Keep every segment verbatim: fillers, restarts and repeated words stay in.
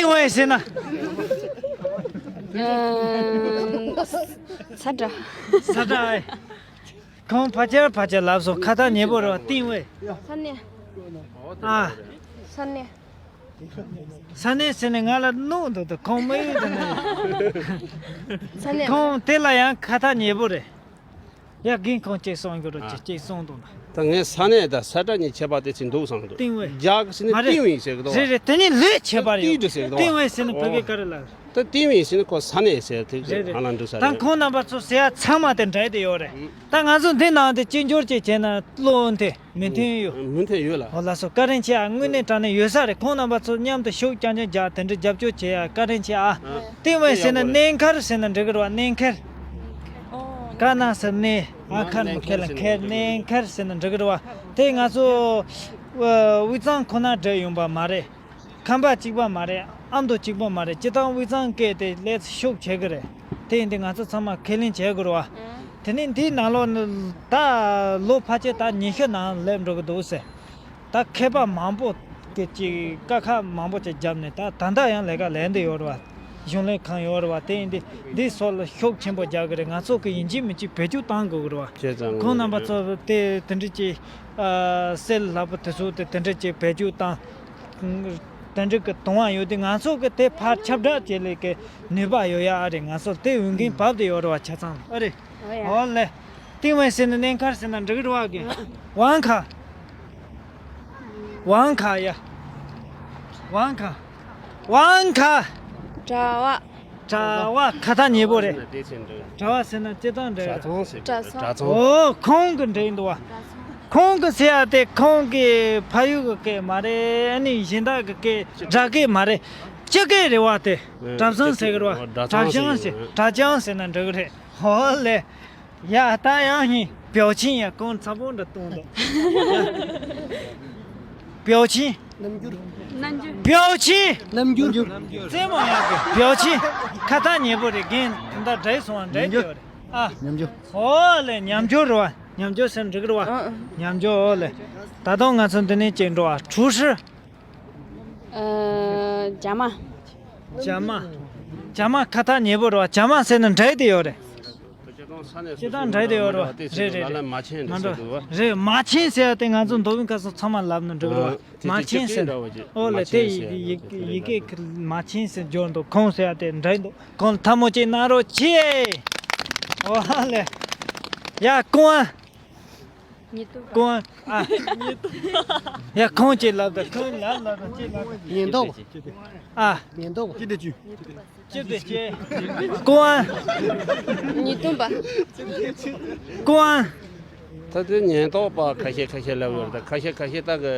ཏིང་ཝེ་ཟེར་ན། ས་ཏྲ། ས་ཏྲ་ཨེ། ཁོང་ཕལ་ཆེར་ཕལ་ཆེར་ལབ་སོང་། ཁ་ཐག་ཉེ་པོ་རེད་བ། ཏིང་ཝེ། ས་གནས། ཨ། ས་གནས། ས་གནས་ཟེར་ནས་ང་ལ་གནོད་འདུག་ད་ཁོང་མ་ཡོད་ད་ནི། ས་གནས། ཁོང་དེ་ལ་ཡང་ཁ་ཐག་ཉེ་པོ་རེད། ཡ་རྒན་ཁོང་ཅིག་གསུང་གི་རོགས། ཨ། ཅིག་ཅིག་གསུང་དང་ན། ད་ངས་ས་གནས་དང་ས་ཏྲ་གཉིས་ཁྱད་པར་དེ་ཚོ་འདུག་བསམ་འདུག་ཏིང་ཝེ། རྒྱ་གི་ཟེར་ནས་མ་རེད། ཏིང་ཝེ་ཟེར་གི་འདུག་རེད་རེད། དེ་གཉིས་ལོས་ཁྱད་པར་ཡོད། ཏིང་ཝེ་ཟེར་ནས་ཨོ། བོད་སྐད་ག་རེ་ལབ། ད་ཏིང་ཝེ་ཟེར་ནས་ཁོ་ས་གནས་ཟེར་དེ་རེད་རེད། ཧ་ལམ་འགྲིག་ས་ད་རེད། ཁོང་རྣམ་པ་ཚོ་ཟེར་ཡ་ཚང་མ་དེ་འདྲ་དེ་ཡོད་རེད། ཨུ། ད་ང་ཚོ་འདི་ནང་དེ་སྐྱིད་འབྱོར་ཅིག་བྱས་ན་བློ་འདི་མོས་མཐུན་ཡོད། མོས་མཐུན་ཡོད་ལ། ཨོ་ལགས་སོ། བཀའ་དྲིན་ཆེ་ཨ། དངོས་གནས་དྲང་གནས་ཡོད་ས་རེད། ཁོང་རྣམ་པ་ཚོ་མཉམ་དུ་ཤུགས་རྐྱང་རྐྱང་རྒྱག་དེ་འདྲའི་རྒྱབ་སྐྱོར་བྱེད་ཡ་བཀའ་དྲིན་ཆེ་ཨ། ཨ། ཏིང་ཝེ་ཟེར་ན་གནས་མཁར་ཟེར་ན་འགྲིག་གི་རེད་བ། གནས་མཁར། ཀ་ན་ས་གནས། ཨ་ཁར་མ་ཁེ་ལ་མཁར། གནས་མཁར་ཟེར་ན་འགྲིག་གི་རེད་བ། དེ་ང་ཚོ་དབུས་གཙང་ཁོ་ན་འདྲ་ཡོང་པ་མ་རེད། ཁམས་པ་གཅིག་པ་མ་རེད། ཨ་མདོ་གཅིག་པ་མ་རེད། སྤྱིར་བཏང་དབུས་གཙང་སྐད་དེ་ལས་ཤུགས་ཆེ་གི་རེད། དེ་ཡིན་དུས་ང་ཚོ་ཚང་མ་ཁས་ལེན་བྱེད་དགོས་རེད་བ། དེ་ནས་འདིའི་ནང་ལོགས་ནི་ད་ལོ་ཕལ་ཆེར་ད་ཉི་ཤུ་ནང་སླེབས་འགྲོ་གི་འདུག་ཟེར། ད་མཁས་པ་མང་པོ་གི་ཅིག་དཀའ་ཁག་མང་པོ་ཅིག་བརྒྱབ་ནས་ད་ད་ལྟ་ཡང་ལས་ཀ་ལས་བསྡད་ཡོད་རེད་བ། གཞུང་ལས་ཁང་ཡོད་རེད་བ། དེ་ཡིན་དུས་འདི་སོགས་ལ་ཤུགས་ཆེན་པོ་རྒྱག་གི་རེད། ང་ཚོ་གི་ཡིན་གཅིག་མིན་གཅིག་བེད་སྤྱོད་གཏང་དགོས་གི་རེད་བ། བྱས་ཙང་ཁོང་རྣམ་པ་ཚོ་དེ་དེ་འདྲ་ཅིག་ཨ་གསེར་ལྷག་པ་དེ་ཚོ་དེ་དེ་འདྲ་ཅིག་བེད་སྤྱོད་བཏང་། དེ་འདྲ་གི་དུང་བ་ཡོད་དུས་ང་ཚོ་གི་དེ་ཕར་ཁྱབ་བསྒྲགས་བྱེད་ལས་ཀི་ནུས་པ་ཡོད་ཡ་ཨ་རེད། ང་ཚོ་དེ་འོས་འགན་བབས་ཏེ་ཡོད་རེད་བ། ཆ་ཚང་ཨ་རེད། ཨོ་ཡ། ཨོ་ལེ། ཏིང་ཝེ་ཟེར་ན་གནས་མཁར་ཟེར་ན་འགྲིག་གི་རེད་བ་གི། ཝང་ཁ། ཝང་ཁ་ཡ། ཝང་ཁ། ཝང་ཁ། གྲྭ་བ། གྲྭ་བ་ཁ་ཐག་ཉེ་པོ་རེད། གྲྭ་བ་ཟེར་ན་སྤྱིར་བཏང་འདྲ་གི་རེད། གྲྭ་ཚང་ཟེར། གྲྭ་ཚང་། ཨོ་ཁོང་གི་འདྲ་ཡིན་འདུག་བ། ཁོང་གི་ཟེར་ཡ་དེ་ཁོང་གི་ཕ་ཡུལ་གི་སྐད་མ་རེད། ཨ་ནི་གཞན་དག་གི་སྐད་སྦྲག་སྐད་མ་རེད། སྤྱི་སྐད་རེད་བ་དེ། ཨེ། གྲྭ་ཚང་ཟེར་གི་རེད་བ། གྲྭ་ཚང་ཟེར། གྲྭ་ཚང་ཟེར་ན་འགྲིག་གི་རེད། ཧོ་ལེ། ཡ་ད་ཡང་ཧིན་表情ཡ་གོང་ཚ་པོ་འདྲ་གཏོང་འདུག表情། རྣམ་འགྱུར། རྣམ་འགྱུར།表情། རྣམ་འགྱུར། རྩེད་མོ་ཡག་གི་表情། ཁ་ཐག་ཉེ་པོ་རེད། རྒན་ད་འདྲ་སོང་བ་འདྲ་ཡོད་རེད་ཨ། ཉམས་འགྱུར། ཨོ་ལེ་ཉམས་འགྱུར་རེད་བ། ཉམས་འགྱུར་ཟེར་འགྲིག་རེད་བ། ཨ། ཉམས་འགྱུར། ཨོ་ལེ། ད་དུང་ང་ཚོ་འདི་ནས་ཅིག་འགྲོ་བ། 厨师། ཨ། རྒྱ་མ། རྒྱ་མ། རྒྱ་མ་ཁ་ཐག་ཉེ་པོ་རེད་བ། རྒྱ་མ་ཟེར་ན་འདྲ་དེ་ཡོད་རེད། སྤྱིར་བཏང་ས་གནས་སོ་སོའི་མི་འདྲ་བ་དེ་ཟེར་དུས་ལ་ལ་མ་ཆེན་ཟེར་དུས་བ། རེད། མ་ཆེན་ཟེར་ཡ་དེ་ང་ཚོ་མདོ་དབུས་ཁམས་གསུམ་ཚང་མ་ལབ་ན་འགྲིག་རེད་བ། མ་ཆེན་ཟེར། ཨོ་ལེ་དེ་ཡི་གེ་མ་ཆེན་ཟེར་འབྱོར་འདུག་ཁོང་ཟེར་ཡ་དེ་འདྲ་འདུག་ཁོང་ལ་ཐལ་མོ་ཅིག་གནང་རོགས་གྱིས། ཨོ་ལེ། ཡ་ཀོང་ཨ། ཉེན་རྟོག་པ། ཀོང་ཨ། ཉེན་རྟོག་ཡ་ཁོང་ཅིག་ལབ་ད། ཁོང་ལབ་ལབ་ད་ཅིག་ལབ་ད། ཉེན་རྟོག་ཨ། ཉེན་རྟོག་པ། སྤྱི་བདེ་ཅུས། སྤྱི་བདེ་ཅུས། ཀོང་ཨ། ཉེན་རྟོག་པ། ཀོང་ཨ། ད་དེ་ཉེན་རྟོག་པ་ཁ་ཤས་ཁ་ཤས་ལབ་ཡོད་རེད། ད་ཁ་ཤས་ཁ་ཤས་ད་གི་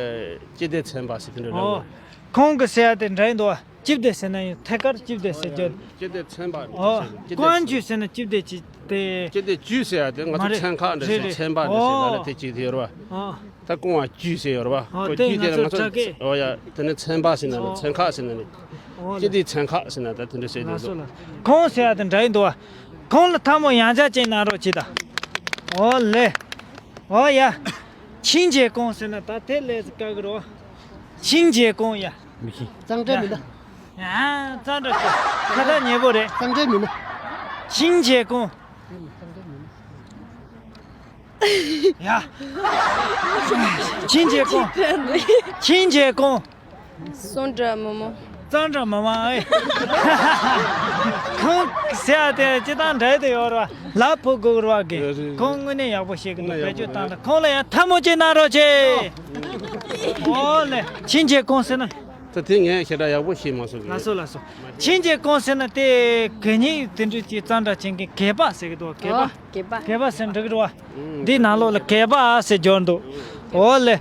སྤྱི་བདེ་ཚན་པ་ཟེར་དེ་འདྲ་ལབ་ཡོད་རེད། ཁོང་གི་ཟེར་ཡ་དེ་འདྲ་ཡིན་འདུག་བ། སྤྱི་བདེ་ཟེར་ན་ཡང་ཐད་ཀར་སྤྱི་བདེ་ཟེར་རྒྱུ། སྤྱི་བདེ་ཚན་པ་ཨོ། ཟེར་ཀོང་ཨན་ཅུས་ཟེར་ན་སྤྱི་བདེ་ཅི་སྟེ། སྤྱི་བདེ་ཅུས་ཟེར་ཡ་དེ་ང་ཚོ་མ་རེད། ཚན་ཁག་འདྲ་ཟེར། རེད་རེད། ཚན་པ་འདྲ་ཟེར་ཨོ། ལ་ལ་དེ་གཅིག་དེ་ཡོད་རེད་བ། ཨོ། ད་ཀོང་ཨན་ཅུས་ཟེར་ཡོད་རེད་བ། ཨོ་ཀོང་ཨན་ཅུས་དེ་ང་ཚོ་ང་ཚོ་ཚན་ཁག་ཨོ་ཡ་དེ་ནི་ཚན་པ་ཟེར་ན་ནི། ཨོ། ཚན་ཁག་ཟེར་ན་ནི། ཨོ་སྤྱི་བདེ་ཚན་ཁག་ཟེར་ན་ད་དེ་འདྲ་ཟེར་དེ་ལ་སོ་འདུག་ལ། ཁོང་ཟེར་ཡ་དེ་འདྲ་ཡིན་འདུག་བ། ཁོང་ལ་ཐལ་མོ་ཡང་བསྐྱར་ཅིག་གནང་རོགས་གྱིས་ད། ཨོ་ལེ། ཨོ་ཡ། ཆིང་ཇེ་ཀོང་ཟེར་ན་ད་དེ་ལས་སུ་དཀའ་གི་རོ། ཆིང་ཇེ་ཀོང་ཡ། མི་ཤེས། གཙང་སྦྲ་མིན་ན། ཡ། གཙང་སྦྲ་ཤོད། ཁ་ཐག་ཉེ་པོ་རེད། གཙང་སྦྲ་མིན་ན། ཆིང་ཇེ་ཀོང་། ཡ། ཆིང་ཇེ་ཀོང་། ཆིང་ཇེ་ཀོང་། གཙང་སྦྲ་མི་མང་། གཙང་སྦྲ་མི་མང་ཨེ། ཁོང་ཟེར་ཡ་དེ་སྤྱིར་བཏང་འདྲ་དེ་ཡོད་རེད་བ། ལབ་ཕོད་དགོས་རེད་བ་གི། རེད་རེད། ཁོང་དངོས་གནས་ཡག་པོ་བཤད་གི་འདུག་དངོས་གནས་བེད་སྤྱོད་ཡག་པོ་བཏང་ད། ཁོང་ལ་ཡང་ཐལ་མོ་ཅིག་གནང་རོགས་གྱིས། ཨོ་ལེ། ཆིང་ཇེ་ཀོང་ཟེར་ན། ད་དེ་ངས་ཞེ་དྲག་ཡག་པོ་ཤེས་མ་སོང་གི། ལགས་སོ་ལགས་སོ། ཆིང་ཇེ་ཀོང་ཟེར་ན་དེ་གད་སྙིགས་དེ་འདྲ་ཅིག་གཙང་སྦྲ་བྱེད་མཁན་གད་པ་ཟེར་གི་འདུག་གད་པ། ཨོ། གད་པ། གད་པ་ཟེར་འགྲིག་གི་རེད་བ། འདི་ནང་ལོགས་ལ་གད་པ་ཟེར་འབྱོར་འདུག་ཨོ་ལེ།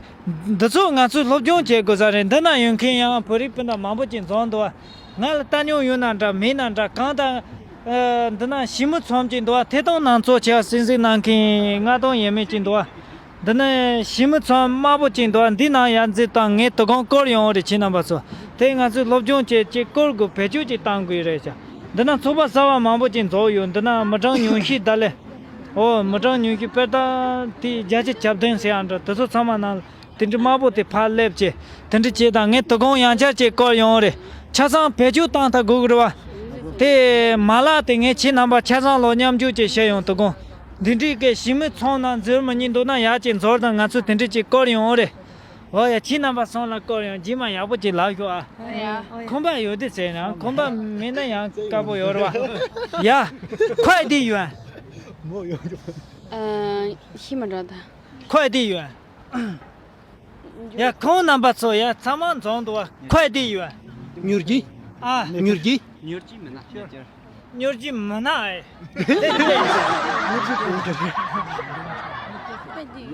འདི་ཚོ་ང་ཚོས་སློབ་སྦྱོང་བྱེད་དགོས་ས་རེད། འདི་ན་ཡོད་མཁན་ཡང་བོད་རིགས་སྤུན་ཟླ་མང་པོ་ཅིག་འཛོམས་འདུག་བ། ང་ལ་ལྟ་མྱོང་ཡོད་ན་འདྲ་མེད་ན་འདྲ་གང་ལྟར། ཨ། འདི་ན་ཞི་མི་ཚོམ་ཅིག་འདུག་བ། ཐད་གཏོང་ནང་ཚོགས་ཆེ་བ་སྲིད་འཛིན་གནང་མཁན་མངའ་གདོང་ཡས་མས་ཅིག་འདུག་བ། འདི་ན་ཞི་མི་ཚོམ་དམར་པོ་ཅིག་འདུག་བ། འདི་ནང་ཡར་འཛུལ་དང་ངའི་དོ་དགོང་སྐོར་ཡོང་བ་རེད། ཁྱེད་རྣམ་པ་ཚོ་དེ་ང་ཚོས་སློབ་སྦྱོང་བྱེད་ཅིག་སྐོར་དགོས་བེད་སྤྱོད་ཅིག་བཏང་དགོས་རེད་ཤག་འདི་ན་ཚོགས་པ་གསར་བ་མང་པོ་ཅིག་འཛོམས་ཡོད། འདི་ན་མི་གྲངས་ཉུང་ཤོས་ད་ལེ། ཨོ། མི་གྲངས་ཉུང་ཤོས་དཔེར་ན་དེ་བརྒྱ་ཆ་གྱ་བདུན་ཟེར་ཡང་འདྲ། དེ་ཚོ་ཚང་མ་ནང་དེ་འདྲའི་དམར་པོ་དེ་ཕར་སླེབས་བྱས་དེ་འདྲ་བྱས་དང་ངའི་དོ་དགོང་ཡང་བསྐྱར་ཅིག་སྐོར་ཡོང་རེད། ཆ་ཚང་བེད་སྤྱོད་བཏང་ཐག་དགོས་ཀྱི་རེད་བ། དེ་མ་ལག་དེ་ངས་ཁྱེད་རྣམ་པ་ཆ་ཚང་ལ་མཉམ་སྤྱོད་ཅིག་བྱས་ཡོང་དུ་དགོངས། འདི་འདྲའི་གི་ཞི་མི་ཚང་ན་འཛུལ་མི་ཉན་འདུག་ན་ཡག་ཅིག་འཛོལ་དང་ང་ཚོ་དེ་འདྲ་ཅིག་བསྐོར་ཡོང་འོ་རེད། འོ་ཡ། ཁྱེད་རྣམ་པ་ཚང་ལ་བསྐོར་ཡོང་རྗེས་མ་ཡག་པོ་ཅིག་ལབ་ཤོག་ཨ། ཁང་པ་ཡོད་དེ་ཟེར་ན་ཁང་པ་མེད་ན་ཡང་དཀའ་པོ་ཡོད་རེད་བ། ཡ། ཁོས་དེ་ཡོད། ཤི་མ་འགྲོ་ད། ཁོས་དེ་ཡོད། ཡ། ཁོང་རྣམ་པ་ཚོ་ཡ་ཚང་མ་འཛོམས་འདུག་བ། ཁོས་དེ་ཡོད། མྱུར་གྱི། ཨ། མྱུར་གྱི། མྱུར་གྱི་མི་ན། མྱུར་གྱི་མི་ན་ཨེ།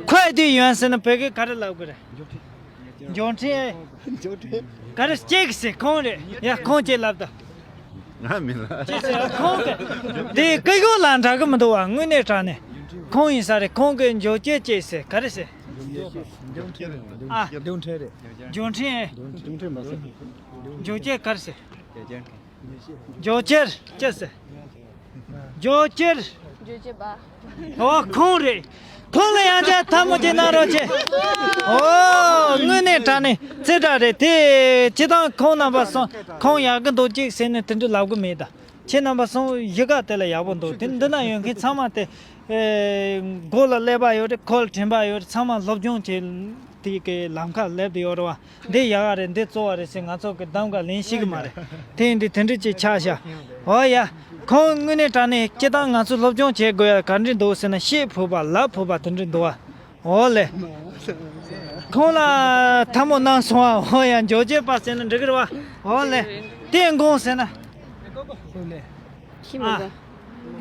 ཁོས་དེ་ཡོད་ཟེར་ན་བོད་སྐད་ག་རེ་ལབ་དགོས་རེད། འབྱོར་འཕྲིན་ཨེ། འབྱོར་འཕྲིན། ག་རེ་སྐྱེ་གི་ཟེར་ཁོང་རེད། ཡ་ཁོང་ཅེས་ལབ་ད། ང་མིན་ལ། ཅེས་ཟེར་ཁོང་གི། དེ་སྐད་ཡིག་ལ་འདྲ་གི་མི་འདུག་བ། དངོས་གནས་དྲང་གནས་ཁོང་ཡིན་ས་རེད། ཁོང་གི་འབྱོར་སྐྱེ་ཅེས་ཟེར་ག་རེ་ཟེར། ཨ། འབྱོར་འཕྲིན་རེད། འབྱོར་འཕྲིན་ཨེ། འབྱོར་སྐྱེ་ག་རེ་ཟེར། འབྱོར་སྐྱེ་ཅེས་ཟེར། འབྱོར་སྐྱེ། འབྱོར་སྐྱེ་པ། ཨོ་ཁོང་རེད། ཁོང་ལ་ཡང་བསྐྱར་ཐལ་མོ་ཅིག་གནང་རོགས་བྱེད། ཨོ་དངོས་གནས་དྲང་གནས་རྩེ་གྲ་རེད་དེ། སྤྱི་བཏང་ཁོང་རྣམ་པ་སོང་ཁོང་ཡག་གི་འདུག་ཅིག་ཟེར་ནས་དེ་འདྲ་ལབ་གི་མེད་ད། ཁྱེད་རྣམ་པ་སོང་གཞིས་ཀ་དེ་ལ་ཡག་པོ་འདུག་དེ་འདི་ན་ཡོད་མཁན་ཚང་མ་དེ། ཨེ། མགོ་ལ་ཀླད་པ་ཡོད་རེད། ཁོག་ལ་དྲན་པ་ཡོད་རེད། ཚང་མ་སློབ་སྦྱོང་བྱེད་དེ་གི་ལམ་ཁ་སླེབས་དེ་ཡོད་རེད་བ། འདི་ཡག་ག་རེད། འདི་གཙོ་བོ་རེད་ཟེར་ང་ཚོ་གི་གདམ་ག་ལེན་ཤེས་གི་མ་རེད། དེ་ཡིན་དུས་དེ་འདྲ་ཅིག་ཆགས་ཤག་ཨོ་ཡ། ཁོང་དངོས་གནས་དྲང་གནས་སྤྱི་བཏང་ང་ཚོ་སློབ་སྦྱོང་བྱེད་དགོས་ཡ་ག་འདྲ་འདུག་ཟེར་ན་ཤེས་ཕོད་པ་ལབ་ཕོད་པ་དེ་འདྲ་འདུག་བ། ཨོ་ལེ། ཁོང་ལ་ཐལ་མོ་གནང་སོང་བ། ཨོ་ཡ། འབྱོར་སྐྱེ་པ་ཟེར་ན་འགྲིག་གི་རེད་བ། ཨོ་ལེ། ཏན་གོང་ཟེར་ན། ཤི་མི་ཨ། དགོས།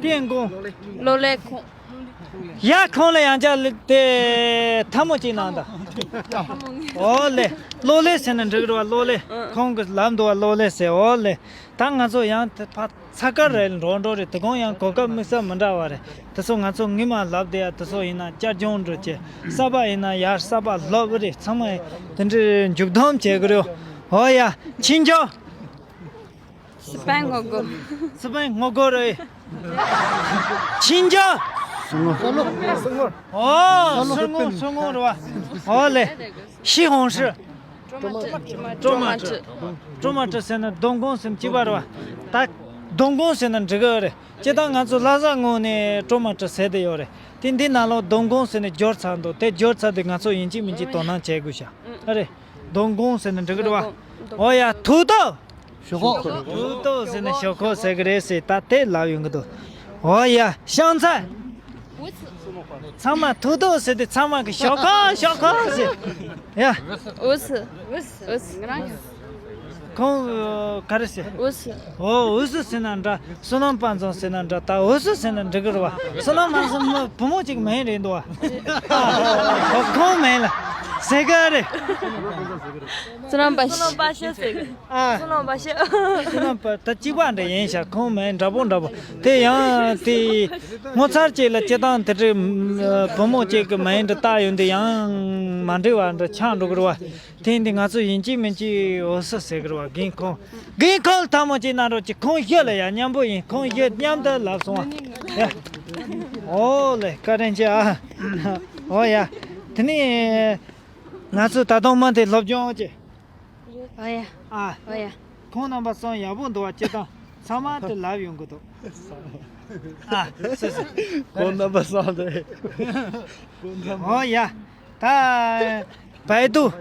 ཏན་གོང་། ལོ་ལེགས་ཁོང་། ཡ་ཁོང་ལ་ཡང་བསྐྱར་དེ་ཐལ་མོ་གཅིག་གནང་དང་། ཨོ་ལེ། ལོ་ལེགས་ཟེར་ན་འགྲིག་རེད་བ། ལོ་ལེགས། ཨ། ཁོང་གིས་ལབ་འདུག་བ། ལོ་ལེགས་ཟེར། ཨོ་ལེ། ད་ང་ཚོ་ཡང་དེ་ཕར་ཚ་དཀར་རེད། འགྲོ་འགྲོ་རེད། དེ་གོང་ཡང་གོ་སྐབས་དམིགས་བསལ་མི་འདྲ་བ་རེད། དེ་ཚོ་ང་ཚོ་ངོ་མ་ལབ་བསྡད་ཡ་དེ་ཚོ་ཡིན་ན་བསྐྱར་སྦྱོང་འགྲོ་བྱེད། གསར་པ་ཡིན་ན་ཡར་གསར་པ་སློབ་རེད། ཚང་མ་དེ་འདྲའི་མཇུག་སྡོམ་བྱེད་དགོས་རེད། ཨོ་ཡ། ཕྱིན་ཆད། སི་པན་སྔོ་དགོས། སི་པན་སྔོ་དགོས་རེད། ཕྱིན་ཆད། ཨོ་སུན་སྔོ། སུན་སྔོ་རེད་བ། ཨོ་ལེ། ཤི་ཧོང་ཧྲི། ཀྲོ་མ་ཀྲི། ཀྲོ་མ་ཀྲི་ཟེར་ན་སྡོང་གོང་སེམས་གཅིག་པ་རེད་བ། ད་སྡོང་གོང་ཟེར་ན་འགྲིག་གི་རེད། སྤྱིར་བཏང་ང་ཚོ་ལྷ་ས་ངོས་ནས་ཀྲོ་མ་ཀྲི་ཟེར་དེ་ཡོད་རེད། དེ་འདི་ནང་ལོགས་སྡོང་གོང་ཟེར་ནས་སྦྱོར་ཚར་འདུག་དེ་སྦྱོར་ཚར་དུས་ང་ཚོ་ཡིན་གཅིག་མིན་གཅིག་དོ་སྣང་བྱེད་དགོས་ཤག་ཨ་རེད། སྡོང་གོང་ཟེར་ན་འགྲིག་གི་རེད་བ། ཨོ་ཡ། ཐུག་ཏོ། ཞོག་ཁོག་ཐུག་ཏོ་ཟེར་ན་ཞོག་ཁོག་ཟེར་གི་རེད་ཟེར། ད་དེ་ལབ་ཡོང་གི་འདུག་ཨོ་ཡ། ཤང་ཚ། ཚང་མ་ཐུག་ཏོ་ཟེར་དུས་ཚང་མ་གི་ཞོག་ཁོག་ཞོག་ཁོག་ཟེར། ཡ། ཨུ་སི། ཨུ་སི། ཁོང་ག་རེ་ཟེར། ཨུ་སི། ཨོ་ཨུ་སི་ཟེར་ན་འདྲ། བསོད་ནམས་དཔལ་འཛོམས་ཟེར་ན་འདྲ། ད་ཨུ་སི་ཟེར་ན་འགྲིག་གི་རེད་བ། བསོད་ནམས་དཔལ་འཛོམས་བུ་མོ་གཅིག་མིང་རེད་འདུག་བ། ཨོ་ཁོང་མིང་ལ་ཟེར་གི་རེད། བསོད་ནམས་པ། བསོད་ནམས་པ་ཤེས་ཟེར་གི། ཨ། བསོད་ནམས་པ་ཤེས། བསོད་ནམས་པ་ད་གཅིག་པ་འདྲ་ཡིན་ཤག་ཁོང་མིང་འདྲ་པོ་འདྲ་པོ། དེ་ཡང་དེ་ངོ་མཚར་ཅིག་ལ་སྤྱིར་བཏང་དེ་འདྲའི་བུ་མོ་གཅིག་གི་མིང་འདྲ་བཏགས་ཡོང་དུས་ཡང་མ་འགྲིག་པ་འདྲ་ཆགས་འགྲོ་གི་རེད་བ། དེ་ཡིན་དུས་ང་ཚོ་ཡིན་གཅིག་མིན་གཅིག་ཨོ་སི་ཟེར་གི་རེད་བ། རྒན་ཁོང་། རྒན་ཁོང་ལ་ཐལ་མོ་གཅིག་གནང་རོགས་གྱིས། ཁོང་བཞི་ལ་ཡ་མཉམ་པོ་ཡིན། ཁོང་བཞི་མཉམ་དུ་ལབ་སོང་བ། ཡ། ཨོ་ལེ། བཀའ་དྲིན་ཆེ་ཨ། ཨོ་ཡ། དེ་ནས་ང་ཚོ་ད་དུང་མ་དེ་སློབ་སྦྱོང་གྱི། ཨོ་ཡ། ཨ། ཨོ་ཡ། ཁོང་རྣམ་པ་གསུམ་ཡག་པོ་འདུག་བ། སྤྱིར་བཏང་ཚང་མ་དེ་ལབ་ཡོང་གི་འདུག་ཨ། སུ་སུ། ཁོང་རྣམ་པ་གསུམ་དེ། ཨོ་ཡ། ད་བལ་དུ།